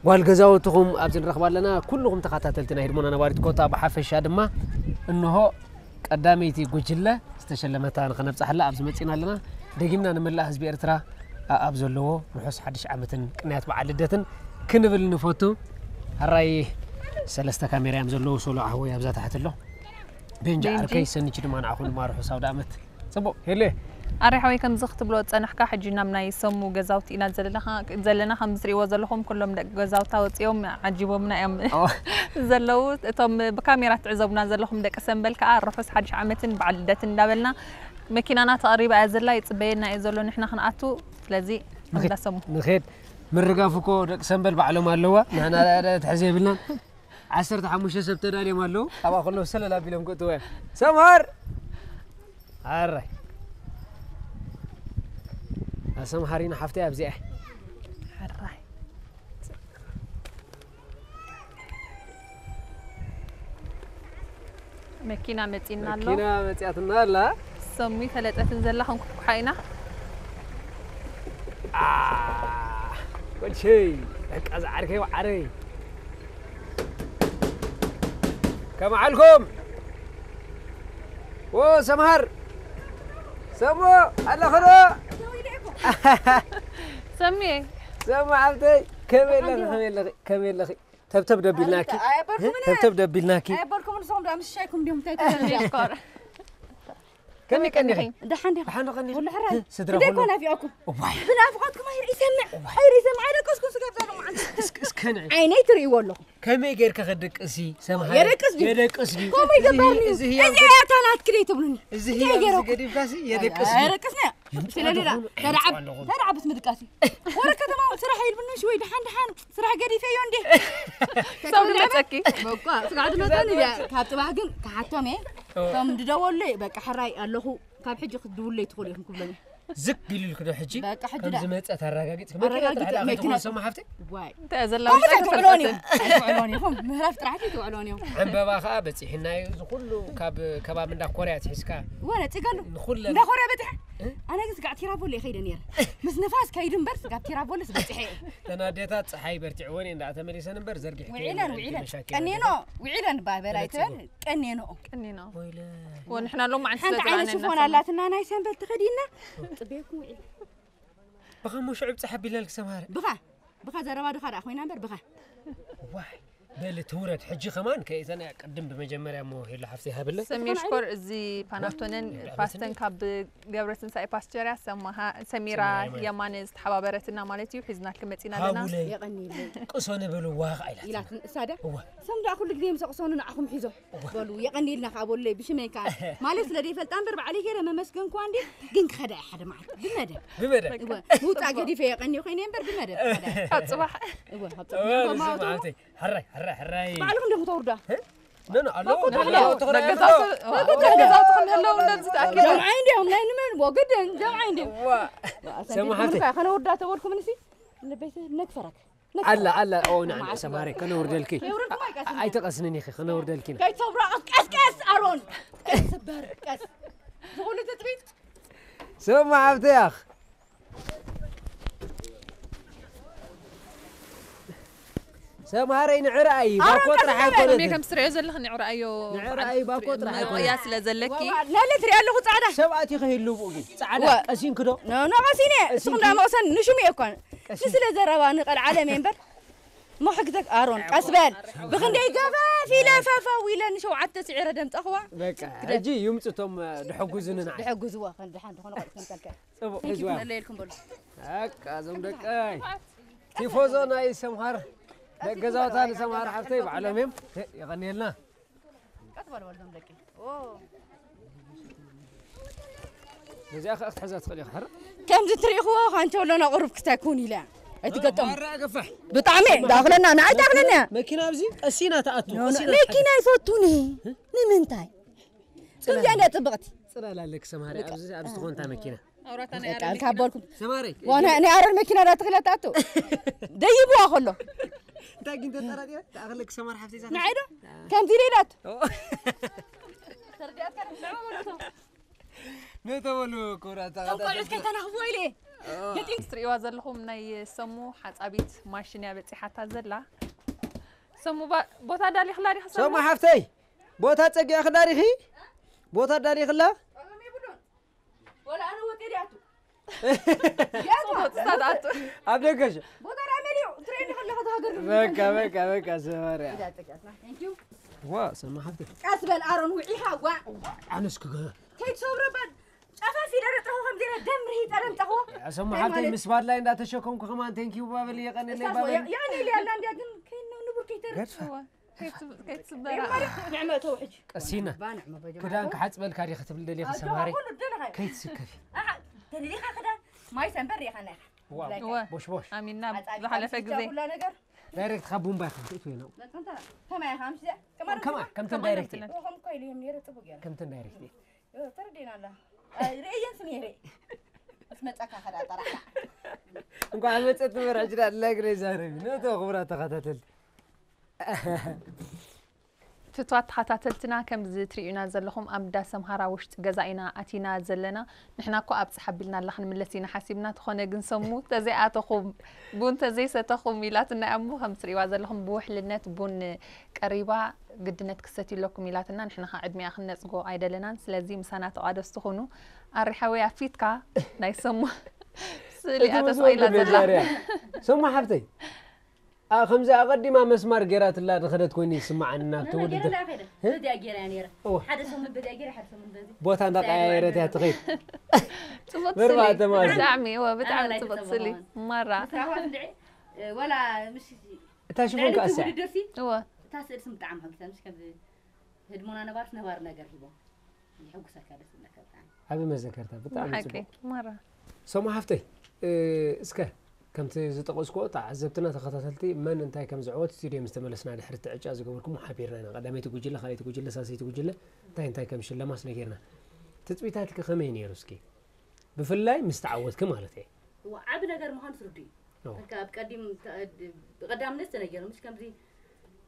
ጓል ገዛውትኹም ኣብዚ ንረኽባ ኣለና። ኩልኹም ተኸታተልቲ ናይ ህድሞና ነባሪት ኮታ ብሓፈሻ ድማ እንሆ ቀዳመይቲ ጉጅለ ዝተሸለመታ ንኸነብጽሓላ ኣብዚ መጺና ኣለና። ደጊምና ንመላእ ህዝቢ ኤርትራ ኣኣብ ዘለዎ ርሑስ ሓድሽ ዓመትን ቅንያት በዓል ልደትን ክንብል ንፈቱ። ሕራይ ሰለስተ ካሜራ እዮም ዘለዉ። ሶሎ ዓወይ ኣብዛ ታሕቲ ኣሎ። ቤንጃ ቤንጂ። ዓርከይ፣ ሰኒች ድማ ንዓኹም ድማ ርሑስ ኣውደ ዓመት። ጽቡቕ፣ ሄሌ። ኣረ ሓወይ፣ ከምዚ ክትብሎ ዝጸናሕካ፣ ሕጂ ናብ ናይ ሰሙ ገዛውቲ ኢና ዘለና፣ ዘለና። ከም ዝትሪእዎ ዘለኹም፣ ኩሎም ደቂ ገዛውታ ወጺኦም ዓጂቦምና እዮም ኦ። ዘለዉ። እቶም ብካሜራ ትዕዘቡና ዘለኹም ደቂ ሰምበል ከኣ፣ ርሑስ ሓድሽ ዓመትን በዓል ልደትን እንዳበልና፣ መኪናና ተቐሪባ እያ ዘላ፣ ይጽበየና እዩ ዘሎ ንሕና ክንኣቱ። ስለዚ ንኸድ፣ እንዳሰሙ። ንኸድ። ምርጋፍ እኮ ደቂ ሰምበል ባዕሎም ኣለዋ፣ ንሕና ዳ-፣ ዳ-፣ ትሕዚ የብልናን። ዓሰርተ ሓሙሽተ ሰብ ተዳልዮም ኣለዉ። ኣብኣ ከለዉ ሰለል ኣቢሎም ክእትዎ እዮም። ሰምሃር! ኣራይ። ኣሰምሃሪና ሓፍተይ ኣብዚኣ። ኣራይ። መኪና መጺና ኣሎ። መኪና መጺኣትና ኣላ። ሰሙይ ፈለጠትን ዘላ ክንኩሕኩሓ ኢና። አ፣ ወድሸይ፣ በቃ ዝዓርከይ ወዓረይ። ከመዓልኩም? ዎ፣ ሰምሃር። ሰሙ፣ ኣለኸ ዶ? ሰሙየ። ሰሙ፣ ሓብተይ፣ ከመይ ኣለኺ፣ ከመይ ኣለኺ፣ ከመይ ኣለኺ? ተብተብ ደቢልናኪ። ኣየበልኩምን እየ። ተብተብ ደቢልናኪ። ኣየበልኩምን፣ ንስኹም ደኣ ምስ ሻይኩም ድዮም እንታይ ትብሉ? ሽኮር። ከመይ ቀኒኺ? ደሓን ዲኹም? ደሓን ዶ ቀኒኺ? ኩሉ ሕራይ። ስድራ ክንደይ ኩሉ? እኮ ናፊቐኩም። እዋይ። ብናፍቖትኩም ኣይርእይ ይሰምዕ። ኣይርእይ ይሰምዕ። ኣይደቀስኩን ስጋብ ዛሎም ዓንተ። እስኪ፣ እስኪ ንዒ። ዓይነይ ትርእይዎ ኣለኹም። ከመይ ጌርካ ከደቅሲ ሰምሃር? የደቅስ ድዩ? የደቅስ ድዩ? ከምኡ ይገበርኒ እዩ። እዚ እዚ እያ እታ ናትኪ ደይ ትብሉኒ። እዚ እንታይ ህያብ እዚ ገይረኩም? ገዲፍካሲ የደቅስ ድዩ? ኣይደቅስን እያ። ስለሌላ ተዳዓብ ተዳዓብት ምድቃስ እዩ። ወረ ከተማ ስራሕ ይልብንሽ ወይ ደሓን ደሓን ስራሕ ገዲፈዮ እንዴ? ሰብ ድመጸኪ። በቃ ስጋዕ ድመጸኒ እያ። ካብ ጽባሕ ግን ክሓቶም እየ። ከም ድደወሉለይ በቃ ሕራይ ኣለኹ። ካብ ሕጂ ክትድውሉለይ ትኽእሉ ኢኹም ክብሎም እየ። ዝግ ኢሉልክ ዶ ሕጂ? በቃ ሕጂ ከም ዳ- ዝመጸ ተረጋጊጽ ኣረጋጊጽ መኪና መኪና ሰሙ ሓፍተይ? ዋይ እንታይ ዘላ ከምኡ ውሳነ ኣይትውዕሎን እዮም። ተፈልጠት። ኣይትውዕሎን እዮም። ምዕራፍ ጥራሕ ኣይትውዕሎን እዮም። ዕምበባ ከዓ በፂሕናዮ እዚ ኩሉ ካብ ከባቢ እንዳ ኮርያ ትሒዝካ ወረ ፅገሉ ንኩለን እንዳ ኮርያ በፂሐ ኣነ ግን ስጋዕ ቲራቮለ ይኸይደ ነይረ ምስ ንፋስ ከይዱ እምበር ስጋብ ቲራቮለስ በፂሐ እየ። ተናዴታት ፀሓይ በርቲዕወን እየ እንዳተመሊሰን እምበር ዘርጊሕ ውዒለን ውዒለን ቀኔኖ ውዒለን ባበር ኣይትበል ቀኔኖ ቀኒኖ ወንሕና ሎም ማዓንቲ ሓንቲ ዓይነት ሽፎን ኣላትና ናይ ሰንበት ተኸዲና ፅቤኩም ውዒል ብኸሞ ሽዑብ ፀሓ ቢለልክ ሰምሃረ ብኻ ብኻ ዘረባ ድኻ ደኣ ኮይና እምበር ብኻ ዋይ በል ትውረድ ሕጂ ከማን ከይተን ቅድም ብመጀመርያ እሞ ሄሎ ሓፍቲ ሃብለ ሰሚ ሽኮር እዚ ፓናፍቶንን ፓስተን ካብ ገብረ ትንሳኤ ፓስቸርያ ሰሚራ የማነ ዝተሓባበረትና ማለት እዩ። ሒዝናልክ መፂና ኣለና። ሃቡለይ የቐኒለይ ቅሶ ንብል ዋኽ ኣይላት ኢላት እሳ ደ እዋ ሰም ደኣ ኩሉ ግዜ ምስ ኣቕሰኑ ንዓኹም ሒዞም በሉ የቐኒልና ከዓ በሉለይ ብሽመይ ከዓ ማለት ስለ ዘይፈልጣ እምበር ባዕለይ ከይደ መመስገንኩዋ እንዲ ግን ክኸዳ እየ ሓደ መዓልቲ ብመደብ ብመደብ እወ ምውፃእ ገዲፈ የቐንዮ ኮይነ እምበር ብመደብ ክኸዳ እየ። ካብ ፅባሕ እወ ካብ እወ ፅባሕ እዚ መዓልቲ ሕራይ ሕራይ ሕራይ ባዕልኹም ዲኹም ተውርዳ ነን ኣሎ ደገዛውቲ ክንህለው እንደዚ ተኣኪቡ ጀምዓይ እንዲዮም ናይ ንመን ወግድን ጀምዓይ እንዲዮም ሰሙ ሓፍቲ ከነውርዳ ተበልኩም ንሲ ንቤት ነግፈረክ ኣላ ኣላ ኦ ንዓን ሰማሪ ከነውርደልኪ የውርድኩም ኣይቀስን ኣይተቐስንን ኢኺ ከነውርደልኪ ኢና ከይተብራ ቀስቀስ ኣሮን ቀስ በር ቀስ ዝኹሉ ትጥቢት ሰሙ ሓፍቲ ያኽ ሰምሃረይ ንዕረኣይ ባኮ ጥራሕ ኣይኮነትን ከም ትሪኦ ዘለኽ ንዕረኣዮ ንዕረኣይ ባኮ ጥራሕ ኣይኮነትን ንዕያ ስለ ዘለኪ ናለ ትሪኣ ኣለኹ ጻዕዳ ሰባት ይኸይሉ ብኡ ግን ጻዕዳ ዋ። ቀሲንክዶ ነቐሲነ እስኹም ዳ መቕሰን ንሹም እየ እኳ ንስለ ዘረባ ንቐልዓለም እየ እምበር መሕግዘክ ኣሮን ቀስ በል ብኽንደይ ገፈፍ ኢለ ፈፈው ኢለ ንሸውዓተ ስዒረ ደምፀኽዋ በቃ ሕጂ ይምፁ እቶም ድሕጉዙንና ድሕጉዝዎ ከንድሓን ዝኾነ ቆልዑ ከምተልከ ፅቡቅ ሕዝዋ ነለ ኢልኩም በሉ በቃ እዞም ደቀይ ቲፎዞ ናይ ሰምሃር ደገዛውታ ንሰምሃር ሓፍተይ ባዕሎም እዮም የቐንየልና ቀስ በሉ በሉ ዞም ደቂ ነዚኣ ከኣ ክትሕዛ ትኽእል ኢኻ ሕር ከምዚ ትሪእኽዎ ካንቸሎና ቁሩብ ክተኩን ኢለ ኣይትገጠሙ ማራ ገፋሕ ብጣዕሚ ዳኽለና ንዓይ ዳኽለና መኪና ኣብዚ ቀሲና ተኣቱ ቀሲና መኪና ይፈቱኒ ንምንታይ ከምዚኣ እንዳ ፅብቕቲ ፅላል ኣለክ ሰማሪ ኣብዚ ኣብዚ ትኾንታ መኪና ኣውራታ ናይ በቃ ካብ በልኩም ሰማሪ ዋና ናይ ኣረር መኪና ዳ ትኽለት ኣቶ ደይብዋ ከሎ እንታይ ግን ተጠራጢረ ተኣኽለክ ሰማር ሓፍቲ ዛ ንዓይ ዶ ከምዚ ሌላት ነተበሉ ክብራ ቆልዑት ከይተናኽፍዎ ኢለ ትሪእዋ ዘለኹም ናይ ሰሙ ሓፃቢት ማሽን እያ በፂሓታ ዘላ። ሰሙ ባ- ቦታ ዳሊኽላ ዲኻ ሰሙ? ሰሙ ሓፍተይ ቦታ ፀጊዕኺ ዳሪኺ ቦታ ዳሊኽላ ወላ ኣነ ወጤ ዲኣቱ ወጥስታት ኣቱ ኣብ ደገሽ ቦታ ዳ መሊኡ ትሬኒ ከለኻ ተሃገር በቃ በቃ በቃ ሰማርያ ዋ ሰሙ ሓፍተይ ቀስ በል ኣሮን ውዒኻ ዋ ኣነስ ክገ ከይትሰብረ በል ጨፋፊ ደረጥረኹ ከም ዜና ደም ርሂጠ ደምጠኽዎ ሰሙ ሓፍተይ ምስ ባድላይ እንዳተሸከምኩ ከማን ቴንኪዩ ባበል የቐንለይ ባበል ያኔ ኢለ ያላ እንዲያ ግን ከይነው ንቡር ከይተርፍ ገድፋ ከይትስበራ ንዕመ ተው ሕጂ ቀሲና ባ ንዕመ በጀ ክዳን ክሓፅበልካ ዲኻ ትብል ደሊኺ ሰማሪ ኩሉ ደለኻ ከይትስከፊ ተደሊኻ ክዳን ማይ ሰንበር ሪኻ ናይኻ ዋው እወ ቦሽ ቦሽ ኣሚና ኣጻዲቃ ዝሓለፈ ግዜ ኩላ ነገር ዳይሬክት ካብ ቡምባ ኢኻ ክትእትው ነው መጽንታ ከማይ ኢኻ ምሽ ዘ ከማን ከማ ከምተን ዳይሬክት እየ ወኸም እኮ ኢሉ ነረ ጽቡቅ ገይሩ ከምተን ዳይሬክት እየ ተረዲና ኣላ ርእየን ስም የረ ምስ መጻካ ከዳ ጠራሕታ እንኳዕ መፀት ትምህር ሕጂ ዳ ለግረ ይዛረቢ ነቶ ክቡራት ተኸታተልቲ እቲ ክብርትዋ ተኸታተልትና፣ ከምዚ ትርእዩና ዘለኹም ኣብ እንዳ ሰምሃራ ውሽጢ ገዛ ኢና ኣቲና ዘለና። ንሕና እኮ ኣብጽሕ ኣቢልና ኣላ ክንምለስ ኢና ሓሲብና፣ ተኾነ ግን ሰሙ ተዘይኣተኹም፣ ቡን ተዘይሰተኹም ኢላትና እያ እሞ፣ ከም ትርእይዋ ዘለኹም ብውሕልነት ቡን ቀሪባ፣ ግድነት ክሰትዩ ኣለኩም ኢላትና፣ ንሕና ኸዓ ዕድሚኣ ክንነጽጎ ኣይደለናን። ስለዚ ምሳና ተቋደስቲ ኩኑ። ኣሪ ሓወይ ኣፊትካ ናይ ሰሙ ስእሊ እያ ተሰቒላ ዘላ። ሰሙ ሓፍተይ፣ ከምዚ ኣቐዲማ መስማር ገይራትላ ዝኸደት ኮይኑ ይስምዓኒ ናብ ትውድድር። በዚያ ገይረ ነይረ። ሓደ ሰሙን በዚያ ገይረ፣ ሓደ ሰሙን በዚ። ቦታ እንዳቀያየረት እያ ትኸይድ። ጽቡቅ ስሊ። ብጣዕሚ እወ፣ ብጣዕሚ ጽቡቅ ስሊ። ማራ። ወላ ምሽ እታ ሽፎን ከኣሳ። እወ። እታ ስእሊ ስም ብጣዕሚ ሓጊሳ፣ ምሽ ከም ህድሞና ነባርስ ነባር ነገር ሂቦም። ይሕጉሰካ፣ ደስ ይብለካ ብጣዕሚ። ዓቢ መዘከርታ፣ ብጣዕሚ ሓቂ ጽቡቅ። ማራ። ሰሙ ሓፍተይ፣ እ፣ እስከ ከምቲ ዝጠቐስኩዎ ተዓዘብትና ተኸታተልቲ መን እንታይ ከም ዝዕወት ስቱድዮ ምስ ተመለስና ድሕሪ እቲ ዕጫ ዝገበርኩሞ ሓቢርና ኢና። ቀዳመይቲ ጉጅለ፣ ካልኣይቲ ጉጅለ፣ ሳልሰይቲ ጉጅለ እንታይ እንታይ ከም ሽለማስ ነጊርና። ትጽቢታትኪ ከመይ ነይሩ እስኪ? ብፍላይ ምስ ተዓወትኪ ማለት እየ። እዋ ዓቢ ነገር ምዃኑ ትርዱ እዩ። ኦ። በቃ ኣብ ቀዲም ተ- ብቐዳምነት ተነጊሩ፣ ምሽ ከምዚ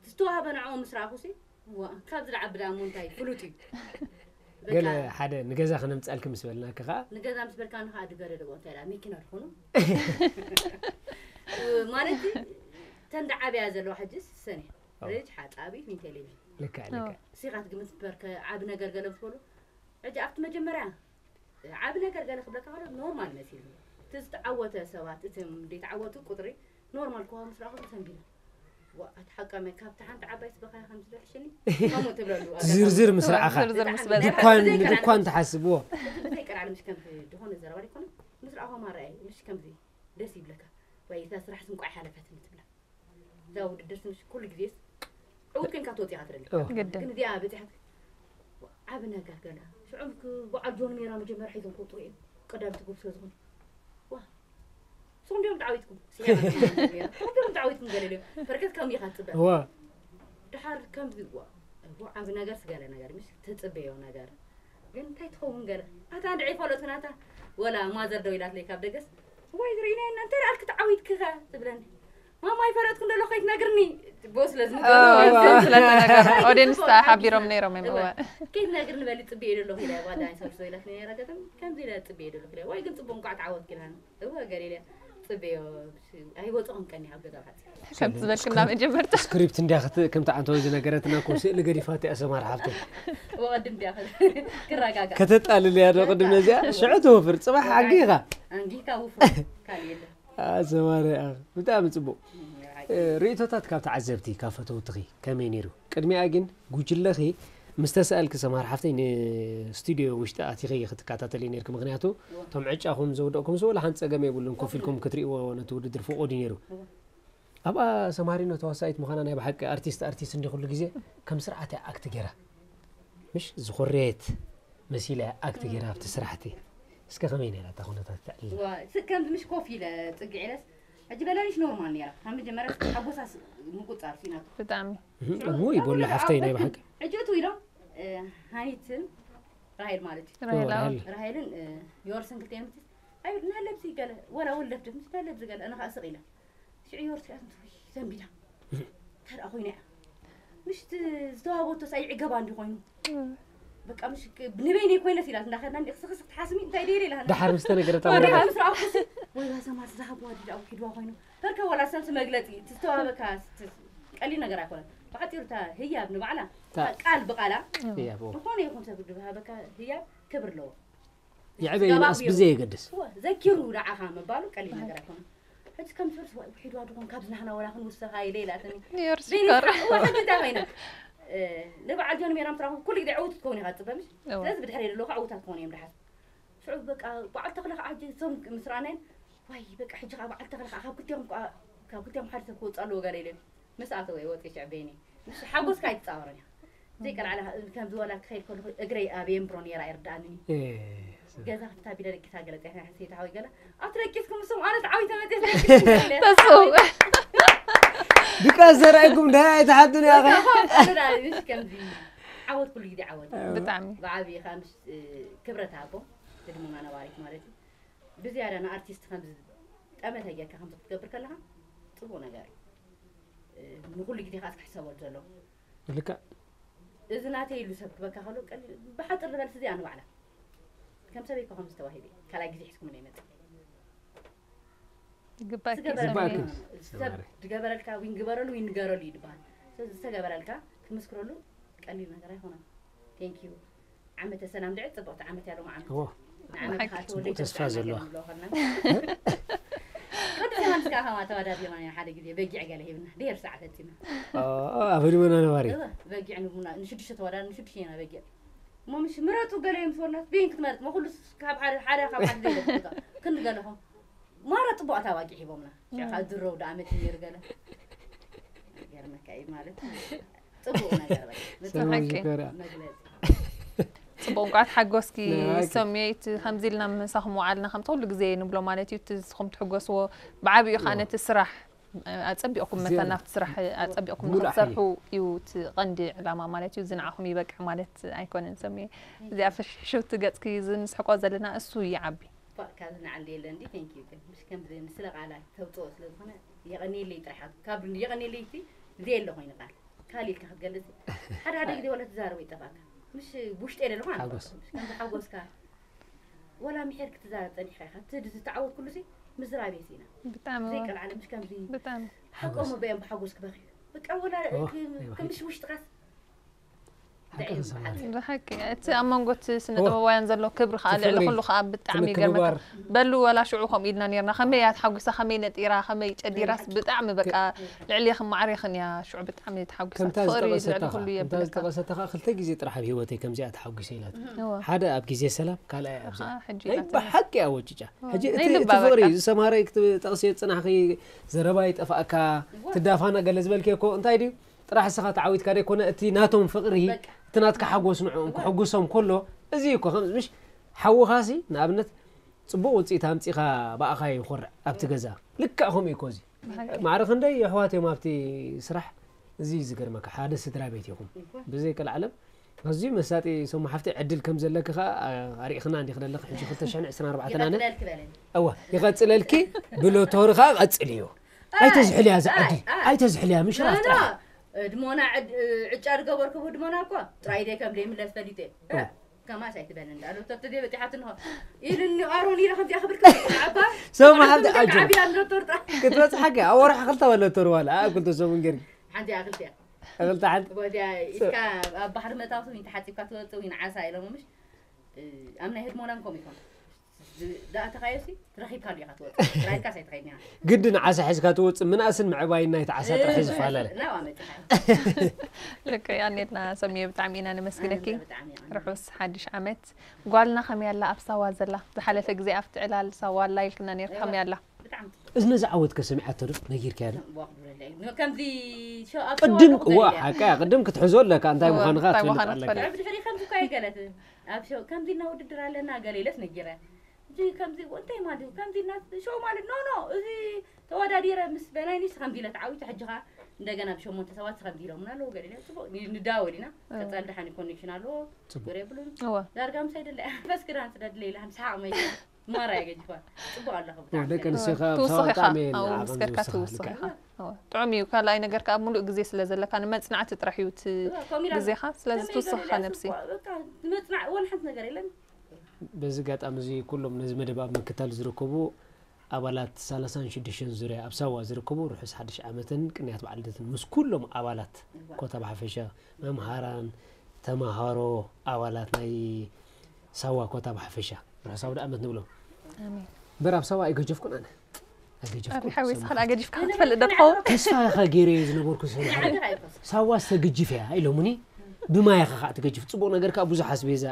ዝተዋህበ ንዕኡ ምስ ረኣኹ ሲ፣ እዋ ካብዚ ዝዓቢ ደኣ እሞ እንታይ ፍሉጥ እዩ። በቃ ገለ ሓደ ንገዛ ከነምጻልኪ ምስ በልናኪ ከኣ ንገዛ ምስ በልካ ንኻ ድገደድዎ እንታይ ደኣ መኪና ድኾኑ ማለት ተን ደዓብያ ዘለዋ ሕጅስ ሰነ ሬጅ ሓጻቢት ምን ቴሌቪዥን ልክዕ ልክዕ። ሲኻት ግምት በርከ ዓቢ ነገር ገለ ምስ በሉ ሕጂ ኣብቲ መጀመርያ ዓቢ ነገር ገለ ክብለካ ከሎ ኖርማል መሲሉ እቲ ዝተዓወተ ሰባት እቶም ዘይተዓወቱ ቁጥሪ ኖርማል ክዋ ምስ ረኣኹ ተሰንቢለ። ዋ ኣቲ ሓቃመ ካብቲ ሓንቲ ዓባይ ስበኻያ ከም ዝደሕሽኒ ከምኡ ትብለሉ ዝርዝር ምስ ረኣኻ ዝርዝር ምስ በልካ። ድኳን ንድኳን ትሓስብዎ። እቲ ብዘይ ቀላል ምሽ ከምዚ ድኾነ ዘረባ ደይኮነ ምስ ረኣኹ ማራ እየ ምሽ ከምዚ ደስ ይብለካ ወይ እታ ስራሕ ስንቋይ ሓለፈትኒ ትብላ። እዛ ውድድር ትንሽ ኩሉ ግዜስ ዕውት ኮንካ ትወፂኻ ትደሊ ኦ። ግድን። ግን እዚኣ በፂሓት ዓብ ነገር ገለ ሽዑ በዓል ጆን ሜራ መጀመርያ ሒዞም ክወፅኡ እዮም ቀዳምቲ ግብ ስለ ዝኾኑ ዋ ንስኹም ዲኹም ተዓዊትኩም ንስኹም ዲኹም ተዓዊትኩም ገለ ኢሎም በርከት ከም ኢኻ ትፅበ እዋ ድሓር ከምዚ ዋ እቡ ዓብ ነገር ስገለ ነገር ምሽ ትፅበዮ ነገር ግን እንታይ ትኸውን ገለ ኣታ እንድዒ ፈለጥኩ ናታ ወላ ማዘር ደው ኢላትለይ ካብ ደገስ ወይ ዝርእና ኢና እንታይ ደኣልክ ተዓዊትክኸ ትብለኒ ማማ ይፈለጥኩ እንደሎ ከይትነግርኒ ቦ ስለ ስለተነገሩ ኦዲየንስ ሓቢሮም ነይሮም እዮም እወ ከይትነግርኒ በሊ ፅብየ ደሎ ኢለ ጓዳ ሰብሶ ኢላት ነይረ ገተም ከምዚ ኢለ ፅብየ ደሎ ኢለ ወይ ግን ፅቡቅ እንኳዕ ተዓወትክ ኢላኒ እወ ገለ ኢለ ፅብዮ ኣይወፅኹም ቀኒ ኣብ ገዛ ብሓፂ ከም ዝበልክና መጀመርታ ስክሪፕት እንዲያ ክት- ከምቲ ዓንተወ ዝነገረትና እኮ ስእሊ ገዲፋት እያ ሰማር ሓፍቶ ወቐድም ዲያ ክረጋጋ ከተጣልልያ ዶ ቅድም ነዚኣ ሽዑ ተወፍር ፅባሕ ዓጊኻ ኣንጊካ ውፉ ካልእ የለ ኣሰማርያ ብጣዕሚ ፅቡቅ እ፣ ርእቶታት ካብ ተዓዘብቲ ካብ ፈተውትኺ ከመይ ነይሩ ቅድሚኣ ግን ጉጅለኺ ምስ ተሰኣልኪ ሰማር ሓፍተይ ንስቱድዮ ውሽጢ ኣቲኺ ክትከታተሊ ነርኪ ምክንያቱ እቶም ዕጫኹም ዘውደቕኩም ሰው ለሓንቲ ፀገም የብሉን ኮፍ ኢልኩም ክትርእዎ ነቲ ውድድር ፍቑድ እዩ ነይሩ ኣብኣ ሰማሪኖ ተዋሳኢት ምዃና ናይ ብሓቂ ኣርቲስት ኣርቲስት እንዲ ኩሉ ግዜ ከም ስርዓት እያ ኣክት ገይራ ምሽ ዝኾሬት መሲላ እያ ኣክት ገይራ ኣብቲ ስራሕቲ እስከ ከመይ ነይራ እታ ኩነታት ተዕልል ዋ፣ ስ- ከምዚ ምሽ ኮፍ ኢለ ፅግዕ ኢለስ ሕጂ በላሊሽ ኖርማል ነይራ ካብ መጀመርያ ሓጎሳስ ምቁፃር ሲናቱ ብጣዕሚ እሞ ይቦሎ ሓፍተይ ናይ ብሓቂ ሕጂ እቱ ኢሎም እ፣ ሃኒትን ራሄል ማለት እዩ ራሄላ ራሄል። ራሄልን እ፣ ዮርስን ክልቴን ምስ ኣይ ናለብዚ ገለ ወላ ወለፍድ ምስ ናለብዚ ገለ ኣነ ከዓ ስቕ ኢለ ሽዑ ዮርስ ኢላት ንትውይ ዘንቢላ እንታይ ደኣ ኮይና እያ ምሽ እቲ ዝተዋህበቶ ሳይ ዕገባ እንዲ ኮይኑ በቃ ምሽ ክ- ንበይነይ ኮይነስ ኢላት እንዳኸድና እንዲ ክስክስክ ትሓስሚ እንታይ ደይደ ኢላ ድሓር ምስ ተነገረታ ወላ ወረቐት ምስ ረኣኹ ወላ ሰማር ዝሃብዋ ድዳ ኪድዋ ኮይኑ በርከ ወላ ሰምስ መግለፂ እቲ ዝተዋህበካ ስ- ቀሊል ነገር ኣይኮነን ብሓፂሩ እታ ህያብ ንባዕላ ታ- ቃል ብቃላ እያ ብኡ ዝኾነ ይኹን ሰብ ዝሃበካ ህያብ ክብር ኣለዎ የዕበ ይንኣስ ብዘየገድስ እወ፣ ዘኪሩ ደዓኻ ምባሉ ቀሊል ነገር ኣይኮነን ሕጂ ከም ትፈልስ ውሒድዋ ድኾን ካብዚ ናህና ወላ ክንውስኻ ኢለ ኢላትኒ ዮርስ ይኮራ ሕጂ እንታይ ኮይና ንበዓል ጆን ሜራ ምስ ረኹ ኩሉ ግዜ ዕውት ክትከውን ኢኻ ትፅበ ምሽ እወ። ስለዚ ብድሕሪ ዘለኹ ዕውታት ክኾኑ እዮም ድሓር ሽዑ በቃ በዓል ተኽለ ከዓ ሕጂ እዞም ምስ ረኣናዮም ዋይ በቃ ሕጂ ከዓ በዓል ተኽለ ከዓ ካብ ክልቲኦም ከዓ ካብ ክልቲኦም ሓደ ሰብ ክወፅእ ኣለዎ ገለ ኢለ ምስ ኣተወ ወፂ ሽዕበይኒ ምስ ሓጎስካ ኣይትፃወርን ኢኻ ዘይቀልዓላ ከምዚ ወላ ክኸይድ ከለኹ እግረይ ኣብ የንብሮ ነይራ ኣይርድኣንን እዩ እ፣ ገዛ ክፍታ ቢለ ደቂሳ ገለ ፂሕና ሕሰይ ተሓወይ ገለ ኣትረቂስኩም እሱም ኣነ ተዓዊተ መፅስ ተስው ድቃ ዘርኣይኩም ዳይ ኣይትሓቱን ኢኻ ከምዚ ዓወት ኩሉ ግዜ ዓወት እዩ። ብጣዕሚ ብዓብዪ ከዓ ምስ ክብረት ሃቦም ህድሞና ነባሪት ማለት እዩ ብዝያዳ ንኣርቲስት ከምዚ ጠመተ ጌርካ ከምዚ ክትገብር ከለካ ፅቡቅ ነገር እዩ ንኩሉ ግዜ ከዓ ክሕሰበሉ ዘለዎ ልክዕ እዚ ናተይ ኢሉ ሰብ ክበካ ከሎ ቀሊል ብሓጥር ዝበልስ እዚኣ ንባዕላ ከም ሰበይ ኮኸም ዝተዋሂበ ካልኣይ ግዜ ሒዝኩም ናይ መጽእ ይግባእኪ ዝገበረልካ ሰሚር። ሰብ ዝገበረልካ ዊን ግበረሉ ዊን ንገረሉ እዩ ዝበሃል። ስለዚ ዝተገበረልካ ትምስክረሉ ቀሊል ነገር ኣይኮነን። Thank you። ዓመተ ሰላም ድዕ ጽብቕቲ ዓመት ያለው ዓመት እዎ ንዓመት ብሓቂ ከዓ ተወለደ ጽቡቕ ተስፋ ብጣዕሚ ዘለዋ። ገለ ንብሎ ከለና። ቅዱስ ዮሃንስ ከዓ ከማ ተወዳዲርና ኢና ሓደ ግዜ በጊዕ ገለ ሂብና ድሄር ሰዓት ፈጺና ኣብ ህድሞና ነባሪ እወ፣ በጊዕ ንቡና ንሽዱሽተ ተወዳድር ንሽዱሽተ ኢና በጊዕ እሞ ምሽ ምረጡ ገለ እዮም ዝበሉና በይን ክትመርጥ ሞ ኩሉ ካብ ሓደ ሓደ ካብ ሓደ ዘይደፍካ ክንዲ ገለኹም ማራ ጽቡቕ ኣታ ዋጊዕ ሂቦምና ሽዓ ካብ ድረው ዳኣመት ነይሩ ገለ ገርመካ እዩ ማለት ጽቡቕ ነገር በቃ ሰላም ሓቂ። ዝከርያ መግለጺ ጽቡቅ እንኳዕ ተሓጎስኪ ናይ ባኪ። ሰሚየት ከምዚ ኢልና ምሳኹም ወዓልና ከምቲ ኩሉ ግዜ ንብሎ ማለት እዩ እቲ ንስኹም ትሕጎስዎ ብዓብኡ ከዓ እዎ። ነቲ ስራሕ ኣጸቢቕኩም መታን ዝያዳ። ናብቲ ስራሕ ኣጸቢቕኩም ሙሉእ ንክትሰርሑ እዩ እቲ ቀንዲ ዕላማ ማለት እዩ እዚ ንዓኹም ይበቅዕ ማለት ኣይኮነን ሰሚየ እዚኣ ፍሽፍሽውቲ ገጽኪ እዚ ንስሕቆ ዘለና እሱ ይዓቢ ፋ- ካብዚ ንዓሊ የለ እንዲ thank you ግን ምሽ ከምዚ ንስለ ቃላት ተውፅኦ ስለ ዝኾነ የቐኒየለይ ጥራሕ ካብ የቐኒየለይ እቲ ዘየለ ኮይኑ ቃል ካል ኢልካ ክትገልጽ ሓደ ሓደ ግዜ ወላ ትዛረቦ ይጠፋካ ምሽ ውሽጢ የለ ዝኾነ ሓጎስ። ከምዚ ሓጎስካ ወላ ምሕር ክትዛረብ ጸኒሕካ ኢኻ እቲ ዝተዓወት ኩሉ ሲ ምዝራብ የሲና ብጣዕሚ ዘይቀልዓለ ምሽ ከምዚ ብጣዕሚ ሓቆም በየን ብሓጎስ ክበኺ በቃ ወላ ኦ፣ ክ- ይበኺ። ከምሽ ውሽጥኻስ ሓቂ ተሰማሪ ብሓቂ እቲ ኣብ መንጎ እቲ ስነ ኦ፣ ጥበባውያን ዘሎ ክብሪ ከዓ እቲ ልዕሊ ፍቕሪ፣ ኩሉ ከዓ እቲ ብጣዕሚ ይገርመካ ምክብባር ከምታ ፍቕሪ ልዕሊ ዝጠቐሰታ ኩሉ ከምታ የብልካ ዝጠቐሰታ ከ ክልተ ግዜ ጥራሕ ኣብ ህይወተይ ከምዚኣ ተሓጒሰ ኢላት እወ ሓደ ኣብ ግዜ ሰላም ካልኣይ ኣብዚ ኣሓ፣ ሕጂ ናይ ኢላትኒ። ብሓቂ ኣወጭጫ ሕጂ እቲ ናይ እቲ ልባ ፍቕሪ በቃ። ዝሰማረ ክትጠቕሲ ዝጽናሕኺ ዘረባ ይጠፋእካ ትዳፋና ገለ ዝበልኪ እኮ እንታይ ድዩ ጥራሕ ስኻ ተዓዊትካ ደይኮነ እቲ ናቶም ፍቕሪ በቃ። እቲ ናትካ ሓጎስ ንዕኦም ክሕጉሶም ከሎ እዚ እኮ ከም ምሽ ሓውኻሲ ንኣብነት ጽቡቕ ውፅኢት ኣምፂኻ ብኣኻ ይኾርዕ ኣብቲ ገዛ ልክዕ ከምኡ እኮ እዚ ማዕረ ክንደይ ኣሕዋት እዮም ኣብቲ ስራሕ እዚ እዩ ዝገርመካ ሓደ ስድራ ቤት ኢኹም ብዘይ ቀልዓለም ኣዝዩ መሳጢ ሰሙ ሓፍቲ ዕድል ከም ዘለኪ ከዓ ኣሪእኽና እንዲ ክደለኺ ሕጂ ክልተ ሽሕን ዕስራን ኣርባዕተን ኣነ ይቐጥለልክ በለኒ እዋ ይቐፅለልኪ ብሎቶሪ ከዓ ቀፅልዮ ኣይተዝሕልያ እዛ ዕድል ኣይተዝሕልያ ምሽራት ጥራሕ ድሞና ዕድ- ዕጫ ዝገበርኩ ብድሞና እኮ ጥራይ ደይ ከም ዘይምለስ ፈሊጠ እ። ከማስ ኣይትበል እንዳ ዶክተር ተዘይ በጢሓት እንሆ ኢሉኒ ኣሮን ኢለ ከምዚኣ ክብል ዓባ ሰሙ ሓፍቲ ኣጆ ዓብያ ዶክተር ጥራሕ ክትበፅሓኪ ኣብ ወርሒ ክልተ ወለቶሪ ዋላ ኣብ ክልተ ሰሙን ገይርኪ ሓንቲ ኣክልቲያ ክልተ ሓንቲ ወዲያ ኢስካ ኣብ ባሕሪ መታወት ወይ ተሓፂብካ ትወፅእ ወይ ንዓሳ ኢሎም ምሽ ኣብ ናይ ህድሞና እንኮም ይኮን ዳእተኻዮሲ ረኺብካሉ ኢኻ ትወፅእ ጥራይካስ ኣይትኸይድን ኢኻ ግድን ዓሳ ሒዝካ ትወፅእ ምንኣስን ምዕባይን ናይቲ ዓሳ ጥራሕ እዩ ዝፈላለ ናዋ መፅኻ ልክ ኣኔትና ሰሚየ ብጣዕሚ ኢና ነመስግነኪ ብጣዕሚ እየ ርሑስ ሓድሽ ዓመት ጓልና ከመይ ኣላ ኣብ ሳዋ ዘላ ዝሓለፈ ግዜ ኣብቲ ዕላል ሳዋ ኣላ ኢልክና ነርካ ከመይ ኣላ ብጣዕሚ እዝነ ዝዓወትከ ሰሚዓቶ ዶ ነጊርካያ ዶ ዋክ ብለለይ ከምዚ ሸው ኣብ ቅድም ሸው ዋ ሓቃ ቅድም ክትሕዞ ኣለካ እንታይ እዋ፣ ምዃንካ እንታይ ትፈልጥ ምዃኑ ኣለካ ትፈልጥ። ኣብ ድሕሪ ከምዚ እኳ ይገለት ኣብ ሸው ከምዚ እና ውድድር ኣለና ገለ ኢለስ ነጊረ እዚ ከምዚ እንታይ ማለት እዩ ከምዚ እና ሸው ማለት ኖ ኖ እዚ ተወዳዲረ ምስ በናይኒስ ከምዚ ኢለ ተዓዊቱ ሕጂ ኸዓ እንደገና ብሸሞንተ ሰባት ከምዚ ኢሎምና ኣለዉ ገለ ኢለ ጽቡቅ ንዳወል ኢና ቀጻል ደሓን ኮኔክሽን ኣለዎ ችግር የብሉን እወ ዳርጋ ምሳይ ደለ ፈስክራን ስለ ድለ ኢለ ሓንቲ ሰሓቅ መይ ማራ የገጅፋ ጽቡቅ ኣለኹ ብጣዕሚ ደቂ ኣንስትዮ ካብ ትውስኽ ሰባ ኢኻ ብጣዕሚ እየን ኣብኡ ዓቐን ምስከርካ ዝውስኻ ትውስኽ ልክዕ። ኢኻ እወ። ጥዑም እዩ ካልኣይ ነገር ከዓ ሙሉእ ግዜ ስለ ዘለካ ንመፅናዕቲ ጥራሕ እዩ እቲ ከምኡ ኢላ ግዜኻ ስለዚ ከመይ ትውስኽኻ ገለ ነብሲ በቃ ዝመፅናዕ ወላ ሓንቲ ነገር የለን በዚ ኣጋጣሚ እዚ ኩሎም ነዚ መደብ ኣብ ምክታል ዝርከቡ ኣባላት ሰላሳን ሽዱሽተን ዙርያ ኣብ ሳዋ ዝርከቡ ርሑስ ሓድሽ ዓመትን ቅንያት በዓል ልደትን ምስ ኩሎም ኣባላት ኮታ ብሓፈሻ መምሃራን ተማሃሮ ኣባላት ናይ ሳዋ ኮታ ብሓፈሻ ርሑስ ኣውደ ዓመት ንብሎም ኣሜን እምበር ኣብ ሳዋ ኣይገጀፍኩን ኣነ ኣይገጀፍኩን ኣቢ ሓዊስ ሰሙ ኸል ኣገዲፍካ ክትፈልጥ ዶ ትኸውን ተስፋ ኢኻ ገይረ ዝነበርኩ ሰሙ ሓደ ሓደ ኣይኮስ ሳዋ ዝተግጅፍ እያ ኢሎሙኒ ብማይ ኢኻ ከዓ ትገጅፍ ፅቡቅ ነገር ከዓ ብዙሕ ኣስቤዛ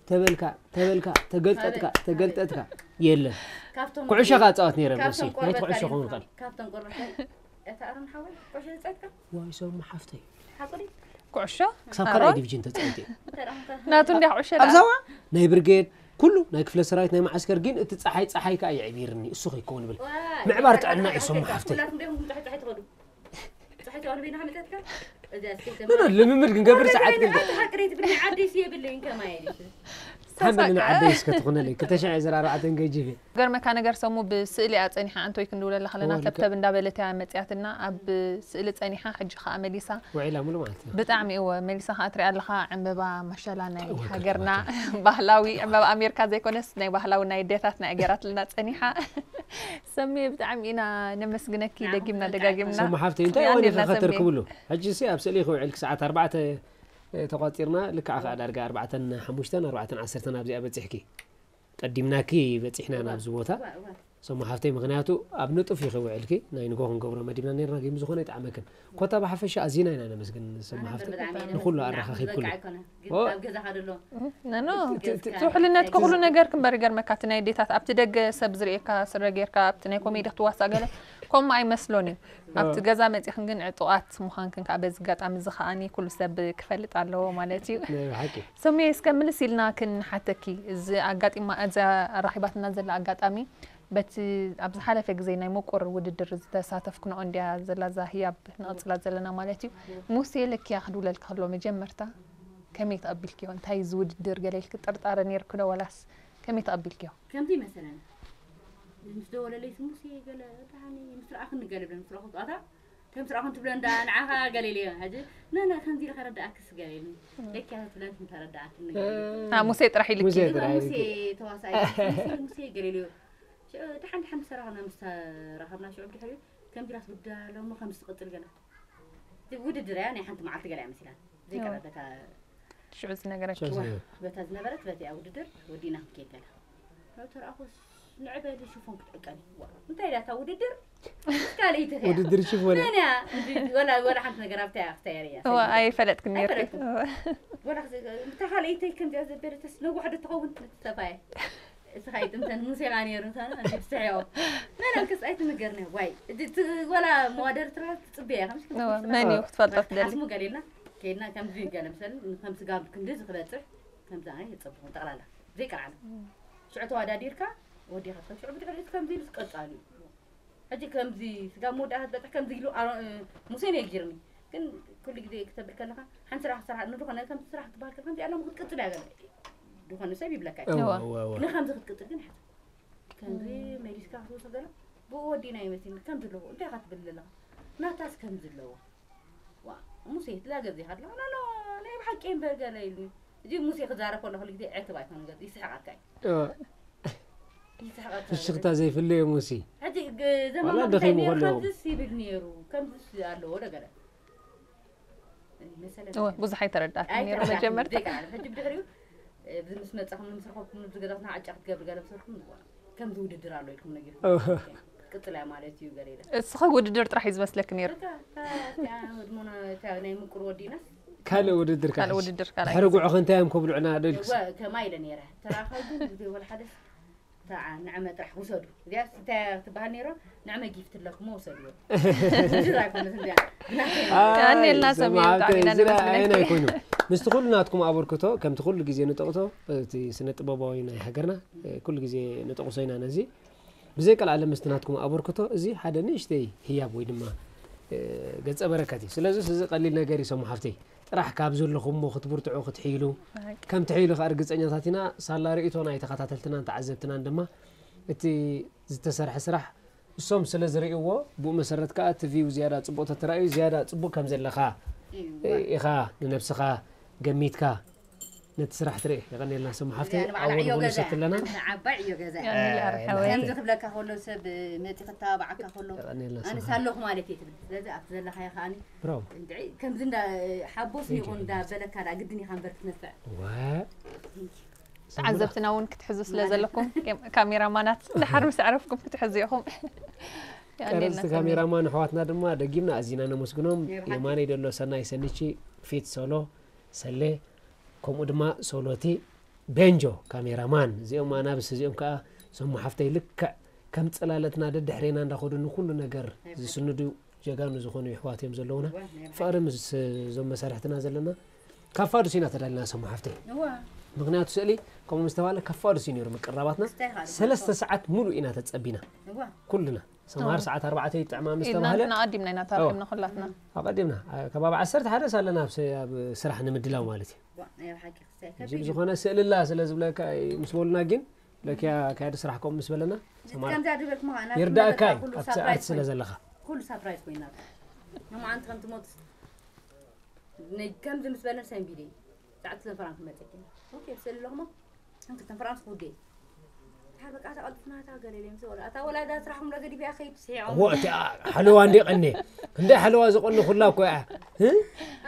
ተበልካ ተበልካ ተገልጠጥካ ተገልጠጥካ የለን ካብቶም ኩዕሾ ከዓ ፃወት ነይረ ካብቶም ሲ ናይ ኩዕሾ ቆርበት ክኸውን ይኽእል ካብቶም ቆርበት እታ ኣሮን ሓወይ ኩዕሾ ዝፃወትካ ዋይ ሰሙ ሓፍተይ ሓቁዲ ኩዕሾ ክሳብ ካልኣይ ኣሮን ዲቪዥን ተፃወት እየ ተረኽምካ ናቱ እንዲያ ኩዕሾ ኣብ ደኣ ሳዋ ናይ ብርጌድ ኩሉ ናይ ክፍለ ሰራዊት ናይ መዓስከር ግን እቲ ፀሓይ ፀሓይ ከዓ የዕቢርኒ እሱ ከይከውን ብል ምዕባር ጥዕና እዩ ሰሙ ሓፍተይ ኩላትኩም ዲኹም ትሕቲ ትኸዱ ፀሓይ ተዋን በይና ሓመፀትካ እዚኣ ስከይተ ኖ፣ ኖ፣ ልምምድ ክንገብር ሰዓት ግን ሓቅሬት ብኒ ዓደይሲ የብለይን ከማየ ሓመልና ዓደይ እስከ ትኹነለይ ክልተ ሽሕ ዕስራን ኣርባዕተን ገጂፈ። ገርመካ ነገር ሰሙ ብስእሊ እያ ጸኒሓ ኣንቶይ ክንድውለላ ከለና እወ፣ ልክዕ። ተብተብ እንዳበለት እያ መጽያትና ኣብ ስእሊ ጸኒሓ ሕጂ ከኣ መሊሳ ውዒላ ሙሉ ማለት እዩ። ብጣዕሚ እወ መሊሳ ከኣ ትሪኣ ኣለኻ ዕምበባ ማሻላ ናይ እወ፣ ሃገርና ከኣ ባህላዊ ዕምበባ ኣሜሪካ ዘይኮነስ ናይ ባህላዊ ናይ ኣዴታትና እያ ገይራትልና ጸኒሓ። ሰሚ ብጣዕሚ ኢና ነመስግነኪ ደጊምና ደጋጊምና። ሰሙ ሓፍተይ እንታይ እዋን ያኔልና ኢኻ ሰሚ። ከተርክብሉ? ሕጂ ሲ ኣብ ስእሊ ክውዕል ክሰዓት ኣርባዕተ ተቋጺርና ልክዕ ከኣ ዳርጋ ኣርባዕተን ሓሙሽተን ኣርባዕተን ዓሰርተን ኣብዚኣ በጺሕኪ። ቀዲምናኪ በጺሕና ናብዚ ቦታ። ሰሙ ሓፍተይ ምኽንያቱ ኣብ ንጡፍ ኢኺ ውዕልኪ ናይ ንጎ ክንገብሮ መዲብና ነርና ግን ዝኾነ ይጥዓመክን። ኮታ ብሓፈሻ ኣዚና ኢና ነመስግን ሰሙ ሓፍተይ ንኹሉ ኣረኻኺብክሉ። ኣብ ገዛኻ ደሎ ነኖ ትውሕልነት ከኹሉ ነገር ክንበር ይገርመካ እቲ ናይ ዴታት ኣብቲ ደገ ሰብ ዝርእየካ ስረ ጌርካ ኣብቲ ናይ ኮሜዲ ክትዋሳእ ገለ ከምኡ ኣይመስሎን እዩ። ኣብቲ ገዛ መፂኽን ግን ዕጡቓት ምዃንክን ከዓ በዚ ኣጋጣሚ እዚ ከዓኒ ኩሉ ሰብ ክፈልጥ ኣለዎ ማለት እዩ። ናይ ብሓቂ ሰሙየ እስከ ምልስ ኢልና ክንሓተኪ እዚ ኣጋጢማ እዚ ኣራኺባትና ዘላ ኣጋጣሚ በቲ ኣብ ዝሓለፈ ግዜ ናይ ምቁር ውድድር ዝተሳተፍክንኦ እንድያ ዘላ እዛ ህያብ ንቕጽላ ዘለና ማለት እዩ። ሙሴ ለኪያ ክድውለልካ ከሎ መጀመርታ ከመይ ተቐቢልክዮ? እንታይ እዚ ውድድር ገለ ኢልኪ ጥርጣረ ነይርኪ ዶ ወላስ ከመይ ተቐቢልክዮ? ከምዚ መሰለና ምስ ደወለለይ ሙሴ ገለ ብጣዕሚ ምስ ረኣኽኒ ገለ ብለን ምስ ረኣኹ ጸዋታ ከም ስራኹም ትብለን ዳ ንዓኻ ገለ ኢለዮ ሕጂ ነነ ከምዚ ኢለ ከረዳእክስ ገለ ኢሉኒ ለኪያ ትብለን ተረዳእክኒ ገለ ኢሉ አ ሙሴ ጥራሕ ኢልኪ ሙሴ ጥራሕ ሙሴ ኢልኪ። ተዋሳኢ ሙሴ ገለ ኢልዮ ሽዑ ደሓን ደሓን ዝሰራኽና ምስ ተራኸብና ሽዑ ብድሕሪኡ ከምዚ ኢላስ ውዳ ኣሎ እሞ ከምዚ ትቕጽል ገለ እቲ ውድድር እያ ናይ ሓንቲ መዓልቲ ገለ እያ መሲላን ዘይቀረበታ ሽዑ ዝነገረኪ ሸው ዋ ዝነገር። በታ ዝነበረት በቲኣ ውድድር ወዲእና ክንከይድ ገለ ተረኣኹስ ንዕበሊ ሽፎን ክትዕቀኒ ዋ እንታይ ዳታ ውድድር ምስ ካልኣይቲ ኸያ ውድድር ሽፎን ነንያ ወላ ወላ ሓንቲ ነገር ኣብታ እያ ክተየር እያ እዋ ኣይፈለጥክን ነርኪ ኣይፈለጥኩን። ወላ ብታ ካልኣይተይ ከምዚኣ ዘበለተስ ነዋሕ ዶ ትኸውን ተፋየ እስኻ ይጥምተን ሙሴኻ ነይሩ እንተና ትስሕዮ መናንክስ ኣይትንገርኒ ዋይ እቲ እቲ ወላ መዋደር ትራ ትጽበያ ከምሽ እዋ መን እዩ ክትፈልጦ ትደሊ ሓስሙ ገሊልና ከይድና ከምዚ ገለ ምሰል ከም ስጋ ክንዲ ዝክበጽሕ ከምዚ ኣነ ይጽብኹ ጠቕላላ ዘይቀርዓና ሽዑ ተዋዳዲርካ ወዲኻ ትኸድ ሽዑ ብድሕሪኡ ከምዚ ኢሉ ዝቀጻሉ እዩ ሕጂ ከምዚ ስጋ መወዳእታ ትበጽሕ ከምዚ ኢሉ ኣሮ- እ፣ ሙሴ ነጊርኒ ግን ኩሉ ግዜ ክተብል ከለኻ ሓንቲ ስራሕ ስራሕ ንድኾነ ከም ስራሕ ክትበሃል ከለካ ከምዚ ኣለሙ ክትቅጽል እያ ገለ ድኾነ ሰብ ይብለካ እዩ እወ እወ። እወ እወ ንከምዚ ክትቅጽል ግን ሓት ከምዚ መሊስካ ክትወስዶ ገለ ብኡ ወዲና ይመስልኒ ከም ዘለዎ እንታይ ኢኻ ትብል ዘለኻ ናታስ ከም ዘለዎ ዋ ሙሴ ትላገብ ዘይካ ኣለኻ ኖ ኖ ናይ ብሓቂ እምበር ገለ ኢልኒ እዚ ሙሴ ክዛረብ ከሎ ኩሉ ግዜ ዕትብ ኣይኮነ ገጽ ይስሕቃካ እዩ እወ ይስሕቃካ ፍሽኽታ ዘይፍለዮ ሙሲ ሕጂ ግ- ዘማማ ዋላ እንታይ ደኺሙ ነይሩ ከለዎ። ከምዚስ ይብል ነይሩ ከምዚስ ኣለዎ ዶ ገለ መሰለ እወ ብዙሕ ኣይተረዳእክን ነይሩ መጀመርታ ዘይከዓል ሕጂ ብድሕሪኡ እዚ ምስ መጻኹም ምስ ረኸብኩም ንብዚ ገዛትና ዓጫ ክትገብር ገለ ምሰርኩም ዝኮነ ከምዚ ውድድር ኣሎ ኢልኩም ነጊርኩም ቅጽላ ማለት እዩ ገለ ኢለ እስኸ ውድድር ጥራሕ እዩ ዝመስለክ ነይሩ በቃ እታ እቲኣ ህድሞና እታ ናይ ምቁር ወዲናስ ካልእ ውድድር ካልእ ካልእ ውድድር ካልእ ድሕሪ ጉዕኸ እንታይ እዮም ከብልዑና ዶ ኢልክስ እወ ከማይ ኢለ ነይረ ተራኸብኩም ብዘይ ወላ ሓደስ እታ ንዕመ ጥራሕ ውሰዱ እዚኣ እንታይ ትበሃል ነይሮ ንዕመ ጊፍት ኣለኩም ውሰድዎ ውድድር ኣይኮነት እንዲያ ቀኒልና ሰሚዑ ብጣዕሚ ኢና ነመስግነኪ። ኣይኮይኑ ምስቲ ኩሉ ናትኩም ኣበርክቶ ከምቲ ኩሉ ግዜ ንጠቕቶ እቲ ስነ ጥበባዊ ናይ ሃገርና ኩሉ ግዜ ንጠቕሶ ኢና ነዚ ብዘይ ቀልዓለም ምስቲ ናትኩም ኣበርክቶ እዚ ሓደ ንእሽተይ ህያብ ወይ ድማ ገጸ በረከት እዩ ስለዚ እዚ ቀሊል ነገር እዩ ሰሙ ሓፍተይ ጥራሕ ካብ ዘለኹሞ ክትብርትዑ ክትሕይሉ ከም ትሕይሉ ከኣ ርግጸኛታት ኢና ሳላ ርእይቶ ናይ ተኸታተልትናን ተዓዘብትናን ድማ እቲ ዝተሰርሐ ስራሕ እሶም ስለ ዝርእይዎ ብኡ መሰረት ከኣ እቲ ቪው ዝያዳ ጽቡቕ ተተራእዩ ዝያዳ ጽቡቕ ከም ዘለኻ ኢኻ ንነብስኻ ገሚትካ ነቲ ስራሕ ትርኢ የቐንየልና ሰሙ ሓፍተይ ኣወል ንሰትለና ዓባይ ዕዮ ገዛ ከምዚ ክብለካ ከሎ ሰብ መፂ ክተባብዓካ ከሎ ኣነስ ኣለኹ ማለት እየ ትብል ስለዚ ኣብቲ ዘለኻዮ ከዓኒ ከምዚ እንዳ ሓቦስ ይኹን እንዳ በለካ ዳ ግድን ኢኻ እምበር ክትነፍዕ ተዓዘብትና እውን ክትሕዙ ስለ ዘለኩም ካሜራማናት ድሓር ምስ ዕረፍኩም ክትሕዙ ኢኹም ቀረፅቲ ካሜራማን ኣሕዋትና ድማ ደጊምና ኣዚና ነመስግኖም የማነይ ደሎ ሰናይ ሰኒቺ ፊት ሶሎ ሰሌ ከምኡ ድማ ሶሎቲ ቤንጆ ካሜራማን እዚኦም ኣናብስ እዚኦም ከዓ ሰሙ ሓፍተይ ልክዕ ከም ፅላለትና ደድሕሬና እንዳኸዱ ንኩሉ ነገር ዝስንዱ ጀጋኑ ዝኾኑ ይሕዋት እዮም ዘለውና ፍቕሪ ምስ እዞም መሳርሕትና ዘለና ካብ ፋዱስ ኢና ተዳሊና ሰሙ ሓፍተይ ምክንያቱ ስእሊ ከምኡ ምስ ተባለ ካብ ፋዱስ እዩ ነይሩ ምቅራባትና ሰለስተ ሰዓት ሙሉእ ኢና ተፀቢና ኩልና ሰምሃር ሰዓት ኣርባዕተ ይጥዕማ ምስ ኢልና ተባህለ ንሕና ኣቐዲምና ኢና ተራኺብና ኩላትና። ኣቐዲምና፣ ኣ፣ ከባቢ ዓሰርተ ሓደ ሳለና ኣብ ስ-፣ ኣብ ስራሕ ንምድላው ማለት እዩ። ዋ፣ ናይ ብሓቂ ክስታይ ከቢድ እዩ። ዝኾነ ስእልላ ስለ ዝብለካ ምስ በሉና ግን ለኪያ ካያዲ ስራሕ ከምኡ ምስ በለና ሰምሃር ከምዛ ዝበልኩ ምዃና ይርዳእካ እዩ፣ ኩሉ ኣብቲ ሳፕራይዝ ኣርት ስለ ኮይኑ። ዘለኻ። ኩሉ ሳፕራይዝ ኮይና። ንመዓንቲ ከም ትሞት ነ-፣ ከምዚ ምስ በለን ሰንቢደ። ሰዓት ክልተ ፍራንክ መጸኪ። ኦኬ፣ ስእሊ ኣለኹሞ? ከም ክልተ ፍራንክ ውዴ። ድሓር በቃ ተቐልጥፍና እታ ገለ ኢለ ምስ በሉ፣ ኣታ ወላዳ ስራሕኩም ዶ ገዲፈያ ከይድ ስሒቖም። እዎ፣ እቲ ሓለዋ እንደ ቀኔ። ክንደይ ሓለዋ ዝቐኑ ኩላ እኮ እያ። እ?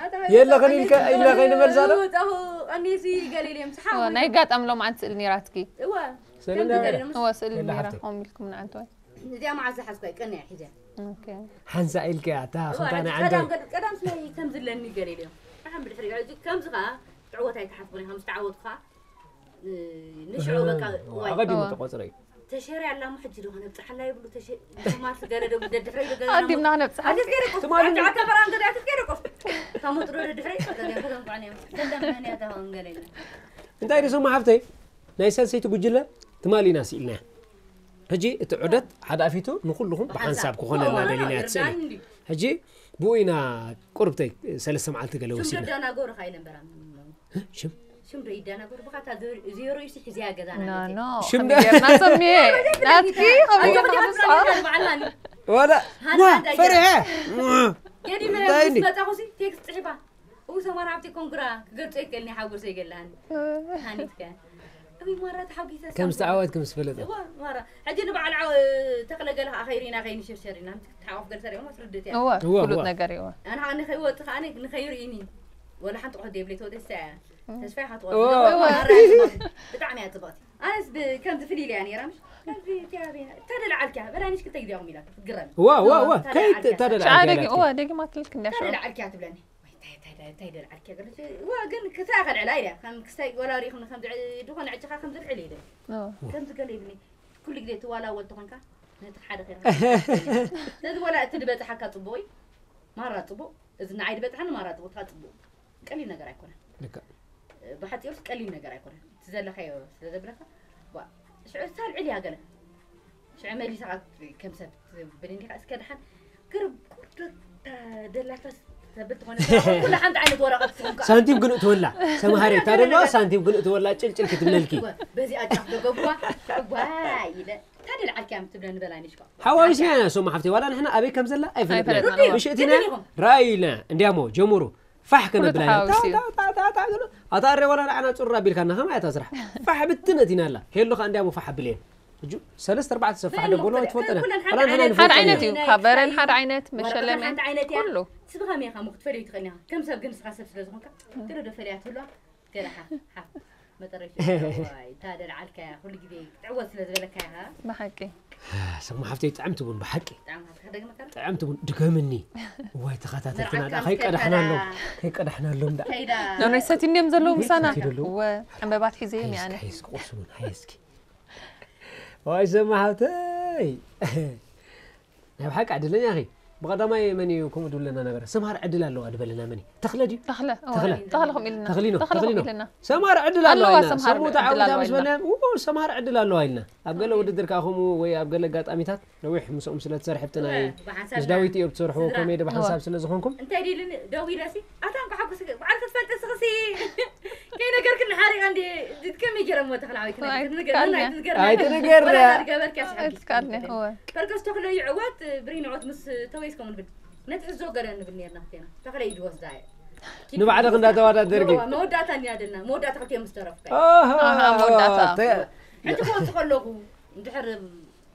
ኣታ የለኽን ኢልካ፣ ኢልና ከይንመልሳ ዶ? እዎ፣ እታሁ ቀኒሲ ገለ ኢለ ምስ ሓው። እዎ፣ ናይ ኣጋጣሚ ሎምዓንቲ ስእሊ ነይራትኪ። እወ። ስእሊ ከምዚ እንዳ-፣ ገለ ኢለ ምስ እዎ፣ ስእሊ የላ ነይራ። ሓፍተይ። ከምኡ ኢልኩም ንዓንተወይ። እዚኣ መዓዝ ዝሓዝኳ ቀንያ ሒዘ። ኦኬ። ሓንሳ ኢልካ እያ፣ እታ እዋ፣ ከምታ ናይ ቀዳም ዓንተወይ። ገ-፣ ቀዳም ስለ ከምዚ ኣለኒ ገለ ኢለ። ብሓን ብድሕሪ ሕጂ ከምዚ ኸኣ ትዕወት ኣይትሓፍቕን ኢኻ፣ ምስ ተዓወትኩ ኸኣ፣ እ፣ ንሽዑ በቃ፣ እዋ፣ ዋይ። ኣቐዲሙ እዋ። ተቖጽረ እዩ። ተሸርያ ኣላ እሞ ሕጂ ዶ ከነብጽሓላ ይብሉ፣ ተሸ-፣ ማርስ ገለ ዶ ደድሕረይ ዶ ገለ ኣዲምና ነሞ-፣ ክነብጽሓ። ኣዲስ ገለ ቆፍ፣ ትማሊ ኣንተ ዓካ በራን ገለ ኣዲስ ገለ ቆፍ። ካብ መጥሮ ደድሕረይ፣ ገለ ገለ ቆፍ፣ ገለ ገለ ቆፍ፣ ገለ ገለ ቆፍ። እንታይ ድስሙ ሓፍተይ? ናይ ሰልሰይቲ ጉጅለ ትማሊ ኢና ስኢልናያ። ሕጂ እቲ ዑደት ሓዳፊቱ ንኹልኹም ብሓንሳብ ብሓንሳብ ክኾነልና እዋ፣ ደሊና እያ ትስእሊ። ይርዳእኒ እንድዩ። ሕጂ ብኡ ኢና ቁርብተይ ሰለስተ መዓልቲ ገለ ሽም ወሲድና። ደዳናጎሩ ኸኣ ኢለን በራ። ህ? ሽም? ሽም ዶ ይዳናጎሩ? ብኻታ ዜሮ፣ ዜሮ እዩ ሲ ሒዝያ ገዛና ኖ፣ ነቲ። ኖ፣ ሽም ከመይ ደ- ጌርና ሰሚየ? ናትኪ ከመይ ኣጆኹ ጌርና ዲኻ ንስኻ? ትፈልጥኒ በዓል ሃኒ። ወላ፣ ሃኒ ዋ፣ እንታይ ፈሪሐ። ገዲመ እንታይ ምስ እንዲ? መጻኹ ሲ ቴክስት ጽሒፋ። እው ሰማራ ኣብቲ ኮንግራ ክገልጾ ይከልኒ ሓጎሰ ይገላኒ። ሃኒትከ። እውይ ማራ ተሓጒሰ ከም ሳምሪ። ዝተዓወት ከም ዝፈለጠ። እዋ ማራ። ሕጂ ንበዓል ዓው-፣ ተኽለ ገለ ኸዓ ኸይሪና ኸይንሸርሸር ኢና። ምት-፣ ተሓቋፍ ገለ ሰሪዖም ኣስርድት እያ። እወ፣ እወ፣ ፍሉጥ እወ። ነገር እየ፣ እወ። ኣነ ኸዓ ንኸይወጽእ ኸዓ ን-፣ ንኸይርእይኒ። ወላ ሓንቲ ቁሕት የብለይ ተወደሳ እያ። ተስፋ ኢኻ ትቆርጽ። እወ። ማራ እያ ጽብቕቲ። ብጣዕሚ እያ ጽብቕቲ። ኣነስ ብ-፣ ከምዚ ፍልይ ኢለ እያ ነይራ ምሽ? ከምዚ እቲያ ቤና። እታ ደልዓልኪያ። በላይነሽ ክልተ ግዜ ኣኹም ኢላ። ክትግረም። እወ፣ እወ፣ እወ። እታ ከይ ደልዓልኪያ። እታ ደልዓልኪያ ሸዓ ደጊ-፣ ኢላትኪ። እወ፣ ደጊማትልክ እንዲያ እታ ሽዑ። ደልዓልኪያ ትብለኒ። እንታይ፣ እንታይ፣ እንታይ፣ እንታይ ደልዓልኪ ገለ? እዋ፣ ግን ክሳይ ከልዕላ ኢለ፣ ከም ክሳይ ወላ ሪኢኹም ከም ዝዕ-፣ ድኾነ ዕጭኻ ከም ዝልዕል ኢለ። እዎ። ከምዚ ገለ ይብኒ። ኩሉ ግዜ እቲ ዋላ ወዲ ኾንካ፣ ነቲ ሓደ ኸይርካ። ስለዚ ዋላ እቲ ዝበጽሓካ ጽቡቕ እዩ፣ ማራ ጽቡቕ፣ እዚ ንዓይ ዝበጽሓኒ ማራ ጽቡቕ፣ እታ ጽቡቕ። ቀሊል ነገር ኣይኮነን። ልክዕ። ብሓጺሩስ ቀሊል ነገር ኣይኮነን። እቲ ዘለኻዮ ስለ ዘብለካ፣ ዋ፣ ሽዑ እሳ ልዕል እያ ገለ። ሽዑ መሊስኻ ከም ሰብ ትብል እንዲኻ፣ እስከ ደሓን ግርብ ቁርዶ ተደላካስ ተብል ትኾነ፣ ኩሉ ሓንቲ ዓይነት ወረቐት ትኾንካ። ሳንቲም ግን እትወላ፣ ሰምሃሪ፣ እታ ደለዋ ሳንቲም ግን እትወላ ጭልጭል ክትብለልኪ። እወ፣ በዚ ኣጫፍ ደገጉዋ፣ ሽዑ ጓይ ኢለ፣ እታ ደልዓልኪ እያ ትብለኒ በላይነሽ እኮ። ሓዋዊስና ኢና ሶማ ሓፍተይ፣ ዋላ ንሕና ኣበይ ከም ዘላ ኣይፈለጥናን። ኣይፈለጥናን፣ እወ። ምሽ እቲና ግድን ኢኹም። ራእይ ኢልና፣ እንዲያሞ፣ ጀምሩ፣ ፋሕ ኩሉ ከነብላ ኢና። ተሓዋዊሱ እዩ። ታ፣ ታ፣ ታ፣ ታ፣ ታ፣ ገለ፣ ኣታ ኣረ ዋላ ንዓና ጹር ኣቢልካና፣ ከማይ እታ ስራሕ። ፋሕ ብትነት ኢና ኣላ። ሄሉ ኸኣ እንዲያሞ ፋሕ ኣብልየን። እጁ ሰለስተ ኣርባዕተ ሰብ ፋሕ በይኑ ደበሎ መኽተል ኣይትፈልጠን። ኩለን ሓንቲ ኩለን ዓይነት ሓንቲ እዩ። ዓይነት እዩ። ናይ ካብ በረን ክሳይ ሓደ ዓይነት፣ ወረቐተን መሸለመን፣ ሓንቲ ዓይነት እያ። ኩሉ። ስብኻ ሜኻ ሞ ክትፈልዮ ትኽእል ኢኻ። ከም ሰብ ግን ንስኻ ሰብ ስለ ዝኾንካ፣ ገለ ዶ ፈልያ ትህልዋ? ገለ ሓፍ፣ ሓፍ። መጠረሻ ዋይ፣ እታ ደልዓልካ እያ። ኩሉ ግዜ ክትዕወት ስለ ዝበለካ ኢኻ። ብሓቂ። ሰሙ ሓፍተይ ጥዕምቲ ቡን ብሓቂ። ጥዕምቲ ሓፍተይ ከደግመካ? ጥዕምቲ ቡን ድገምኒ። ዋይ ተኸታተልትና ንርዓካ ደኣ ምስ ከይቀዳሕና ከድካ ኣለዉ። ከይቀዳሕና ኣለዎም ደኣ። ከይዳ። ኖኖይ ሰቲንዮም ዘለዉ ምሳና። ሰቲ ዘለዉ። እወ፣ ዕምበባት ሒዘ እየ ሓይስኪ፣ ኣነ። ሓይስኪ፣ ቁርሲ ቡን፣ ሓይስኪ። ዋይ፣ ሰሙ ሓፍተይ። ናይ ብሓቂ ዕድለኛ ኢኺ። ብቐዳማይ መን እዩ ከምኡ ድብለና ነበረ? ሰምሃር ዕድል ኣለዋ ድበለና መን እዩ? ተኽለ ድዩ? ተኽለ፣ እወ፣ ተኽለ። ተኽለ ከምኡ ኢልና። ተኽሊኖ፣ ተኽለ ተኽሊኖ። ከምኡ ኢልና። ሰምሃር ዕድል ኣለዋ ኣለዋ፣ ኢልና። ሰምሃር ሰሙ ተዓዊታ ዕድል ምስ ኣለዋ። በለና፣ ው፣ ሰምሃር ዕድል ኣለዋ ኢልና። ኣብ ገለ ውድድር ከኣ ከምኡ ወይ ኣብ ገለ ኣጋጣሚታት ነዊሕ ምስኦም ስለ ትሰርሒ ኣብቲ ናይ እወ፣ ብሓንሳብ ምስ ዳዊት ኢና። እዮብ ትሰርሑ ስድራ። ኮሜዲ ብሓንሳብ እወ። ስለ ዝኾንኩም። እንታይ ዲልኒ ደው ኢለሲ፣ ኣታ እንኳ ሓጎስ በዓል ክትፈልጢ ስኽሲ። ከይነገርክኒ ሓሪቐ እንዲ፣ ከመይ ገይረ እሞ ተኽላዊ ክነግር? ኣይትካልኒ። ኣይትንገር፣ ኣይትንገር። ወላ ኣይትንገር። ወላ ዝገበርኪ ኣስሓቂ። ኣይትካልኒ፣ እወ። ፐርከስ ተኽለ ይዕወት፣ ብሪን ይዕወት ምስ ተወይስ ከምኡ ንብል። ነቲ ሕዞ ገለ ንብል ኔርና ክልቴና። ተኽለ ኢድ ወስዳ እየ። ንባዕልኽ እንዳተዋዳደርኪ። እወ፣ መወዳእታ እንዲና ደልና። መወዳእታ ክልቲኦም ምስ ተረፉ። ኣሃ፣ ኣሃ፣ መወዳእታ። ተ-፣ ሕጂ ክወጽእ ከለኹ፣ እንድሕር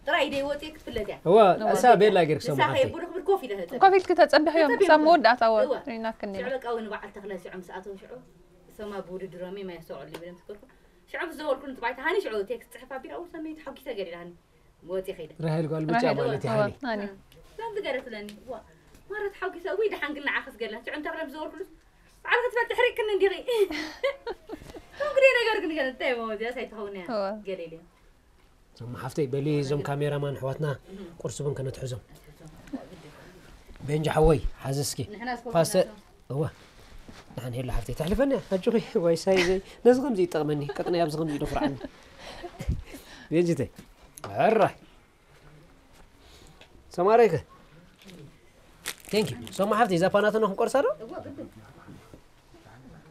ጥራይ ኢደይ ወጽየ ክትፍለጥ እያ። እወ፣ እወ። እሳ ቤላ ጌርክ ንሳ ሰሙ ሓፍተይ። ከየብሉ ክብል ኮፍ ኢለ ተጸብየ። ኮፍ ኢልኪ ተጸብሕዮም፣ ተጸብዮም ክሳብ ክብል። መወዳእታ እወ፣ እወ። ርኢናክን ሽዑ ኢና። በቃ እውን በዓል ተኽለ ሽዑ ምስ ኣተው ሽዑ፣ ሰማ ብውድድሮም እየ ማይ ኣስተውዕሉ ይብለ ምስ ገርኩ። ሽዑ ምስ ዘወልኩ ንጥባይታ ሃኒ ሽዑ ቴክስት ጽሕፍ ኣቢላ፣ እው ሰመይ ተሓጒሰ ገዲላ ሃኒ። ወጽየ ከይደ። ራሄል ጓል ብጫ ራሄል፣ ማለት እወ፣ እያ ሃኒ። ሃኒ። እ። ከምዚ ገለ ትብለኒ። ዋ፣ ማራ ተሓጒሰ፣ ውይ ደሓን ግን ንዓኽስ ገላ። ሽዑ እንተ ክለ ምስ ዘወልኩሉስ፣ ባዕልኺ ትፈልጢ ሕሪቅክኒ እንዲኺ። ከምኡ ግደ ነገር ግን ገለ እንታይ እሞ እዚኣስ ኣይትኸውን እያ። እወ። ገለ ኢለ። እዞም ሓፍተይ በሊ እዞም ካሜራማን ኣሕዋትና ቁርሲ እውን ከነትሕዞም። ቤንጃ ሓወይ፣ ሓዚ እስኪ ንሕና ስፖርት ፓስተር፣ እናሰ- እወ። ንሓን ሄሎ ሓፍተይ፣ ተሕልፈኒ እያ። ኣጆኺ፣ ዋይ ሳይ ዘይ-፣ ነዚ ከምዚ ይጠቕመኒ፣ ቀጥነ ኣብዚ ከምዚ ይደኹርዓኒ። ቤንጅተይ፣ ሕራይ። ሰማረይከ? Thank you። ሶማ ሓፍቲ፣ እዛ ፓናቶኖ ክንቆርሳ ዶ?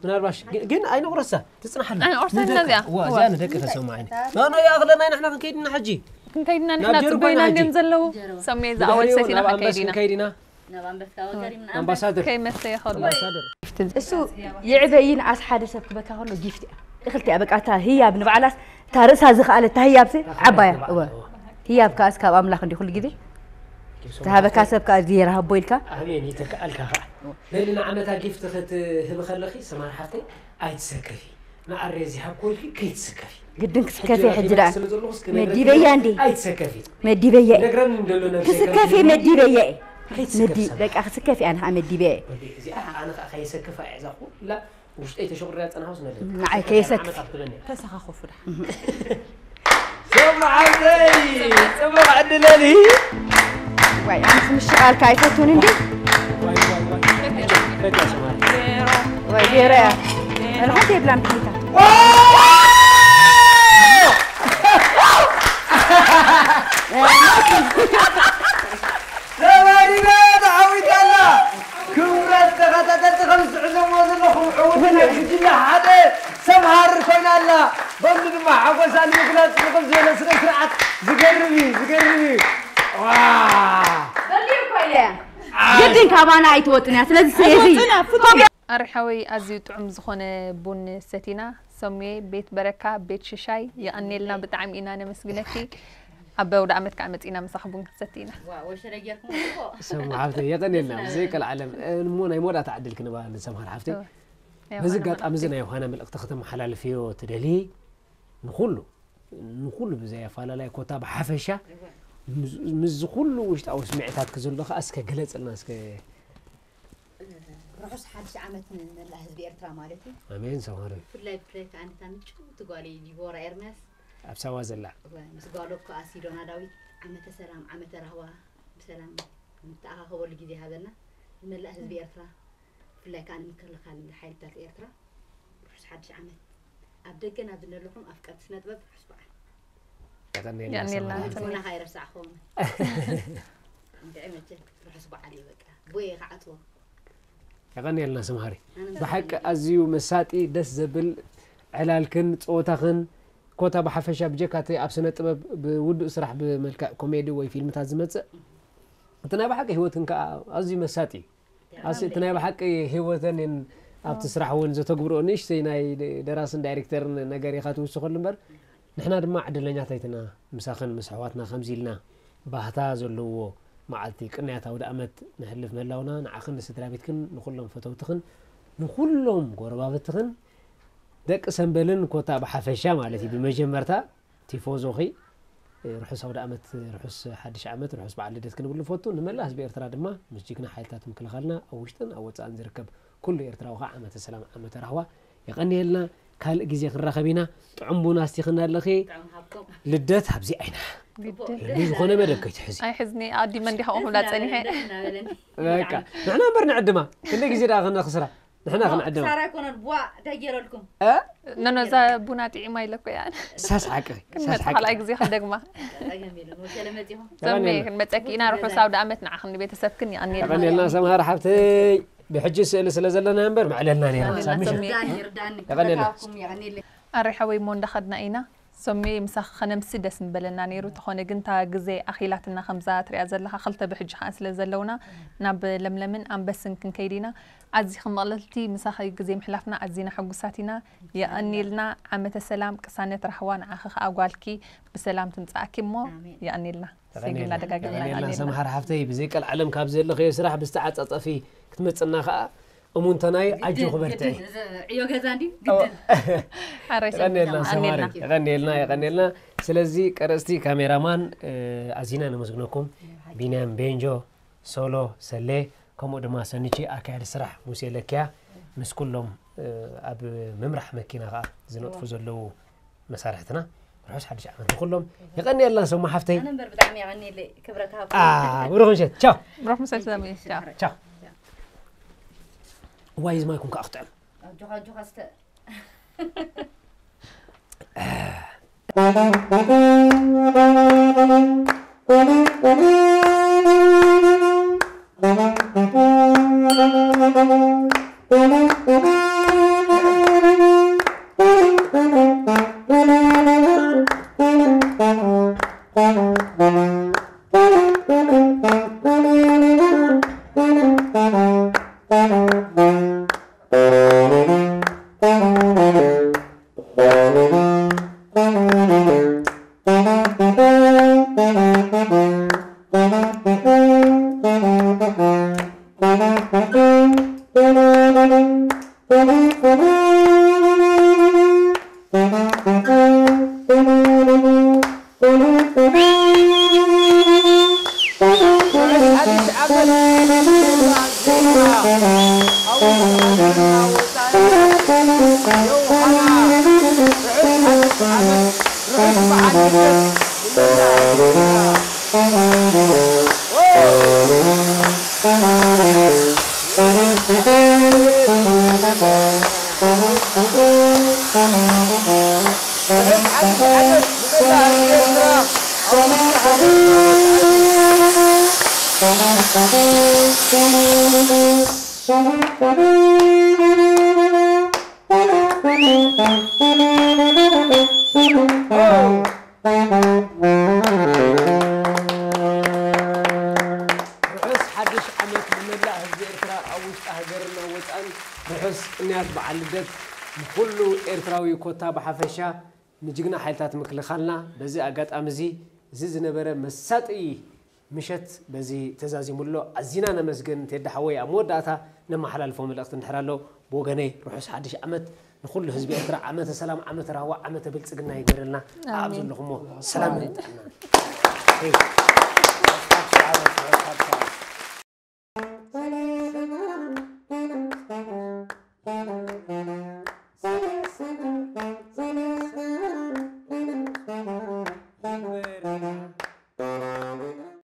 ምናልባሽ፣ ግ-፣ ግን ኣይንቑረሳ፣ ትጽናሓልና። ኣይንቑረሳ ንደቂ-፣ እዚኣ። እዋ፣ እዋ። እዚኣ ንደቂ ተሰማ ዓይኒ። ኖ፣ ኖ፣ ይኣኽለና፣ ንሕና ክንከይድ ኢና ሕጂ። ክንከይድ ኢና፣ ናብ ንሕና ጀርባ ጽቡቕ ኢና ኢና ሕጂ። እንድዮም ዘለዉ። ሶሜ፣ እዛ ብድሕሪኡ ኣወል ሰቲና ናብ ኣንበስ ክንከይድ ኢና። ክንከይድ ኢና። ናብ ኣንበሳ ወገር ኢና። ኣንበሳደር። ከይመሰ ይኸሉ። ኣንበሳደር። እሱ ይዕበይን ኣስ ሓደ ሰብ ክበካ ከሎ ጊፍት እያ። እኽልቲ እያ፣ በቃ፣ እታ ህያብ ንባዕላስ፣ እታ ርእሳ ዝኸኣለት፣ እታ ህያብሲ ዓባያ። እወ። ህያብ ከኣስ ካብ ኣምላኽ እንዲ ኩሉ ግዜ። ዝሃበካ ሰብ ከኣ እግዚኣብሔር ሃቦ ኢልካ። ኣሜን፣ ይተክኣልካ ከኣ። በሊ ንዓመታ ጊፍት ክትህቢ ከለኺ፣ ሰማር ሓፍተይ፣ ኣይትሰከፊ። ንኣረይ እዚ ሃብኮ ኢልኪ ከይትስከፊ። ግድን ክስከፊ ሕጂ ደኣ። ስለ ዘለኹ እስኪ መዲበያ ነግረኪ እንዴ? ኣይትሰከፊ። መዲበያ እየ። ነግረኒ እንደሎ ነብሰይ ክስከፊ ከምዚ መዲበያ እየ። ከይትስከፊ መዲ-፣ ሰማር። በቃ ክስከፊ ኣነ ኸኣ መዲበያ እየ። ወዲ፣ እዚኣ ኸኣ ኣነ ኸኣ ከየሰክፋ እየ እዛ ኩላ ውሽጠይ ተሸቑሪራ ዝጸናኹስ መለስ። ንዓይ ከየሰክፍ። ዓመት ኣብትበኒ። ተሰኻኹፉ ደሓን። ሰማዕተይ፣ ጽቡቕ ዕድለሊ። ዋይ፣ ኣነስ ምሽቓልካ ኣይፈቱን እንዲ። ዋይ፣ ዋይ፣ ዋይ። ፈትያ ሰማዕተይ። ወይ፣ ጌረ እያ። ወላ ሓንቲ የብላን ብሒታ። ተባዲና ተዓዊታ ኣላ። ክቡራት ተኸታተልቲ፣ ከም ዝትዕዘብዎ ዘለኹም ዕውቲ ናይ ጉጅለ ሓደ ሰምሃር ኮይና ኣላ። በሉ ድማ ሓጎሳ ንምግላጽ ንኽብ ዝበለ ስነ ስርዓት። ዝገርም እዩ፣ ዝገርም እዩ። ዋ! በሊር እኮ ኢለ። ግድን ካባና ኣይትወጥን እያ። ስለዚ ሰየዚ ኣይትወጥን እያ፣ ፍቱን። ኣሪ ሓወይ፣ ኣዝዩ ጥዑም ዝኾነ ቡን ሰቲና። ሰሙየ፣ ቤት በረካ፣ ቤት ሽሻይ፣ የቐኔልና፣ ብጣዕሚ ኢና ነመስግነኪ። ኣብ ኣውደ ዓመት ከዓ መጺና ምሳኺ ቡን ክንሰቲ ኢና። ዋ፣ ወሸለ ጌርኩም እኮ። ሰሙ ሓብተይ፣ የቐኔልና፣ ብዘይ ቀልዓለም። እሞ ናይ መወዳእታ ዕድል ክንባ ንሰምሃር ሓፍተይ። እወ። ናይ በዚ ዮሃና ኣጋጣሚ እዚ መልእኽቲ። ናይ ዮሃና መልእኽቲ ከተመሓላልፍዮ ትደልዪ? ንኹሉ፣ ንኹሉ ብዘይ ኣፈላላይ ኮታ ብሓፈሻ፣ እወ። ምስ፣ ምስዚ ኩሉ ውሽጣዊ ስምዒታት ክዘሎ ከኣ እስከ ግለጽልና እስከ። ርሑስ ሓድሽ ዓመት ንመላእ ህዝቢ ኤርትራ ማለት እዩ። ኣሜን፣ ሰማሪ። ብፍላይ፣ ብፍላይ ከኣ ነታ ምጭውቲ ጓለይ ዲቦራ ኤርምያስ። ኣብ ሳዋ ዘላ። እወ፣ ምስ ጓሎ ከኣ ሲዶና ዳዊት፣ ዓመተ ሰላም፣ ዓመተ ራህዋ፣ ብሰላም ንተኣኻኸበሉ ግዜ ሃበና። ንመላእ ህዝቢ ኤርትራ፣ ብፍላይ ከኣ ንምክልኻል ሓይልታት ኤርትራ፣ ርሑስ ሓድሽ ዓመት። ኣብ ደገን ኣብ ዘለኹም ኣፍቀርቲ ስነ ጥበብ፣ ርሑስ በዓል። የቐንየልና፣ የቐንየልና፣ ሰማሪ። ሰማሪ። ቡና ከኣ ኣይረሳዕኹም። እንድዒ መቸም ርሑስ በዓል እዩ በቃ። ቦየ ክዓጽዎ። የቐንየልና ሰምሃሪ። ኣነ ብሓቂ ምስጋና ኣዝዩ መሳጢ፣ ደስ ዘብል ዕላልክን ጸወታኽን፣ ኮታ ብሓፈሻ ብጀካ እቲ ኣብ ስነ ጥበብ ብውዱእ ስራሕ ብመልክዕ ኮሜዲ ወይ ፊልምታት ዝመጽእ፣ እቲ ናይ ብሓቂ ህይወትክን ከኣ ኣዝዩ መሳጢ እዩ። ኣስ-፣ እቲ ናይ ብሓቂ ህይወተን እየን ኣብቲ ስራሕ እውን ዘተግብርኦ ንእሽተይ ናይ ደራስን ዳይሬክተርን ነገር ኢኻ ትውስኸሉ እምበር፣ ንሕና ድማ ዕድለኛታት ኢና፣ ምሳኽን ምስ ኣሕዋትና ከምዚ ኢልና ባህታ ዘለዎ መዓልቲ ቅንያት ኣውደ ኣመት ነሕልፍ ምህላውና፣ ንዓኽን ንስድራ ቤትክን፣ ንኹሎም ፈተውትኽን፣ ንኹሎም ጎረባብትኽን፣ ደቂ ሰምበልን ኮታ ብሓፈሻ ማለት እዩ። ብመጀመርታ ቲፎዞኺ፣ ርሑስ ኣውደ ኣመት፣ ርሑስ ሓድሽ ዓመት፣ ርሑስ በዓል ልደት ክንብል ንፈቱ። ንመላእ ህዝቢ ኤርትራ ድማ ምስ ጅግና ሓይልታት ምክልኻልና ኣብ ውሽጥን ኣብ ወጻእን ዝርከብ ኩሉ ኤርትራዊ ከዓ ዓመተ ሰላም፣ ዓመተ ራህዋ የቐንየልና። ካልእ ግዜ ክንራኸብ ኢና። ጥዑም ቡን ኣስቲኽና ኣለኺ። ጥዑም ሃብቶም። ልደት ኣብዚ ዓይና። ግድን። ልሉ ዝኾነ መደብ ከይትሕዚ። ኣይሕዝኒ፣ ኣዲመ እንዲኻ ቁምላ ጸኒሐ። ደስ እናበለኒ። በቃ፣ ንሕና እምበር ንዕድማ። ክንደይ ግዜ ደኣ ክነኽስራ? ንሕና ኖ፣ ክንዕድማ። ሳራ ኣይኮነን፣ ቧ፣ እንታይ ገይረልኩም? እ? ኖ፣ ኖ፣ እዛ ቡና ጥዒማ ኢለ እኮ እያ። ሳስ ሓቂ፣ ክንመጽእ ሳስ ሓቂ። ካልኣይ ግዜ ክንደግማ። ጸገም የለን፣ ወሸለ መጺኹም። ሰሜ፣ የቐንየልና። ክንመጸኪ ኢና፣ ርሑስ ኣውደ ኣመት ንዓኽን ንቤተሰብክን፣ የቐንየልና። የቐንየልና፣ ሰምሃር ሓብተይ። ብሕጂ ስእሊ ስለ ዘለና እምበር፣ ምዕለልና ነይራ። የቐንየልና፣ ሳብ ምሸት። ሰሜ። ይርዳኒ፣ ይርዳኒ። የቐንየልና። ክፈታኩም፣ የቐንየለይ። ኣረ ሓወይ፣ እሞ እንዳኸድና ኢና። ሰሜ፣ ምሳኺ ከነምሲ ደስ ምበለና ነይሩ። ተኾነ ግን፣ እታ ግዜ ኣኺላትና፣ ከምዛ ትሪኣ ዘለኻ፣ ክልተ ብሕጂ ኸኣ ስለ ዘለውና፣ ናብ ለምለምን ኣንበስን ክንከይድ ኢና። ኣዚኺ ምቕልልቲ፣ ምሳኺ ግዜ ምሕላፍና ኣዚና ሕጉሳት ኢና። የቐንየልና። ዓመተ ሰላም፣ ቅሳነት፣ ራህዋ ንዓኺ ኸኣ ጓልኪ ብሰላም ትምጻእኪ እሞ፣ ኣሜን። የቐንየልና። የቐንየልና። ሰጊድና ደጋጊምና የቐንየልና። የቐንየልና። ሰምሃር ሓፍተይ፣ ብዘይ ቀልዓለም ካብ ዘለኽዮ ስራሕ ብዝተዓጻጸፊ ክትመጽና ኸኣ እሙንተናይ ኣጆኺ ግድን፣ በርትዒ። ግድን፣ እዚ ዕዮ ገዛ እንድዩ፣ ግድን። ኣረ፣ የቐንየልና ሰሚዕና፣ ሰምሃር፣ የቐንየልና። የቐንየልና፣ የቐንየልና። ስለዚ ቀረጽቲ፣ ካሜራማን፣ እ፣ ኣዚና ነመስግነኩም። ቢንያም ቤንጆ፣ ሶሎ፣ ሰሌ፣ ከምኡ ድማ ሰኒቺ፣ ኣካያዲ ስራሕ ሙሴ ለኪያ፣ ምስ ኩሎም፣ እ፣ ኣብ ምምራሕ መኪና ኸኣ ዝነጥፉ ዘለዉ መሳርሕትና፣ ርሑስ ሓድሽ ዓመት ንኹሎም። የቐንየልና ሰሙ ሓፍተይ። ኣነ እምበር ብጣዕሚ የቐንየለይ፣ ክብረት ሃብኩም። አ፣ ብሩኽ ምሸት። ቻው። ብሩኽ ምሸት ሰሚ። ቻው። ቻው። እዋይ፣ እዚ ማይኩም ከዓ ክጥዕም። ኣጆኻ፣ ኣጆኻ ስተ። ርሑስ ሓድሽ ዓመት ንመላእ ህዝቢ ኤርትራ፣ ኣብ ውሽጢ ሃገርና ወጻእን። ርሑስ ቅንያት በዓል ልደት ንኹሉ ኤርትራዊ ኮታ ብሓፈሻ፣ ንጅግና ሓይልታት ምክልኻልና። በዚ ኣጋጣሚ እዚ፣ እዚ ዝነበረ መሳጢ ምሸት በዚ ተዛዚሙ ኣሎ። ኣዚና ነመስግን። ቴዲ ሓወይ፣ ኣብ መወዳእታ ነመሓላልፎ መልእኽቲ እንድሕር ኣሎ፣ ብወገነይ ርሑስ ሓድሽ ዓመት ንኹሉ ህዝቢ ኤርትራ፣ ዓመተ ሰላም፣ ዓመተ ራህዋ፣ ዓመተ ብልጽግና ይግበረልና። ኣብ ኣሜን። ዘለኹሞ ሰላም ኣሜን። ጥዕና።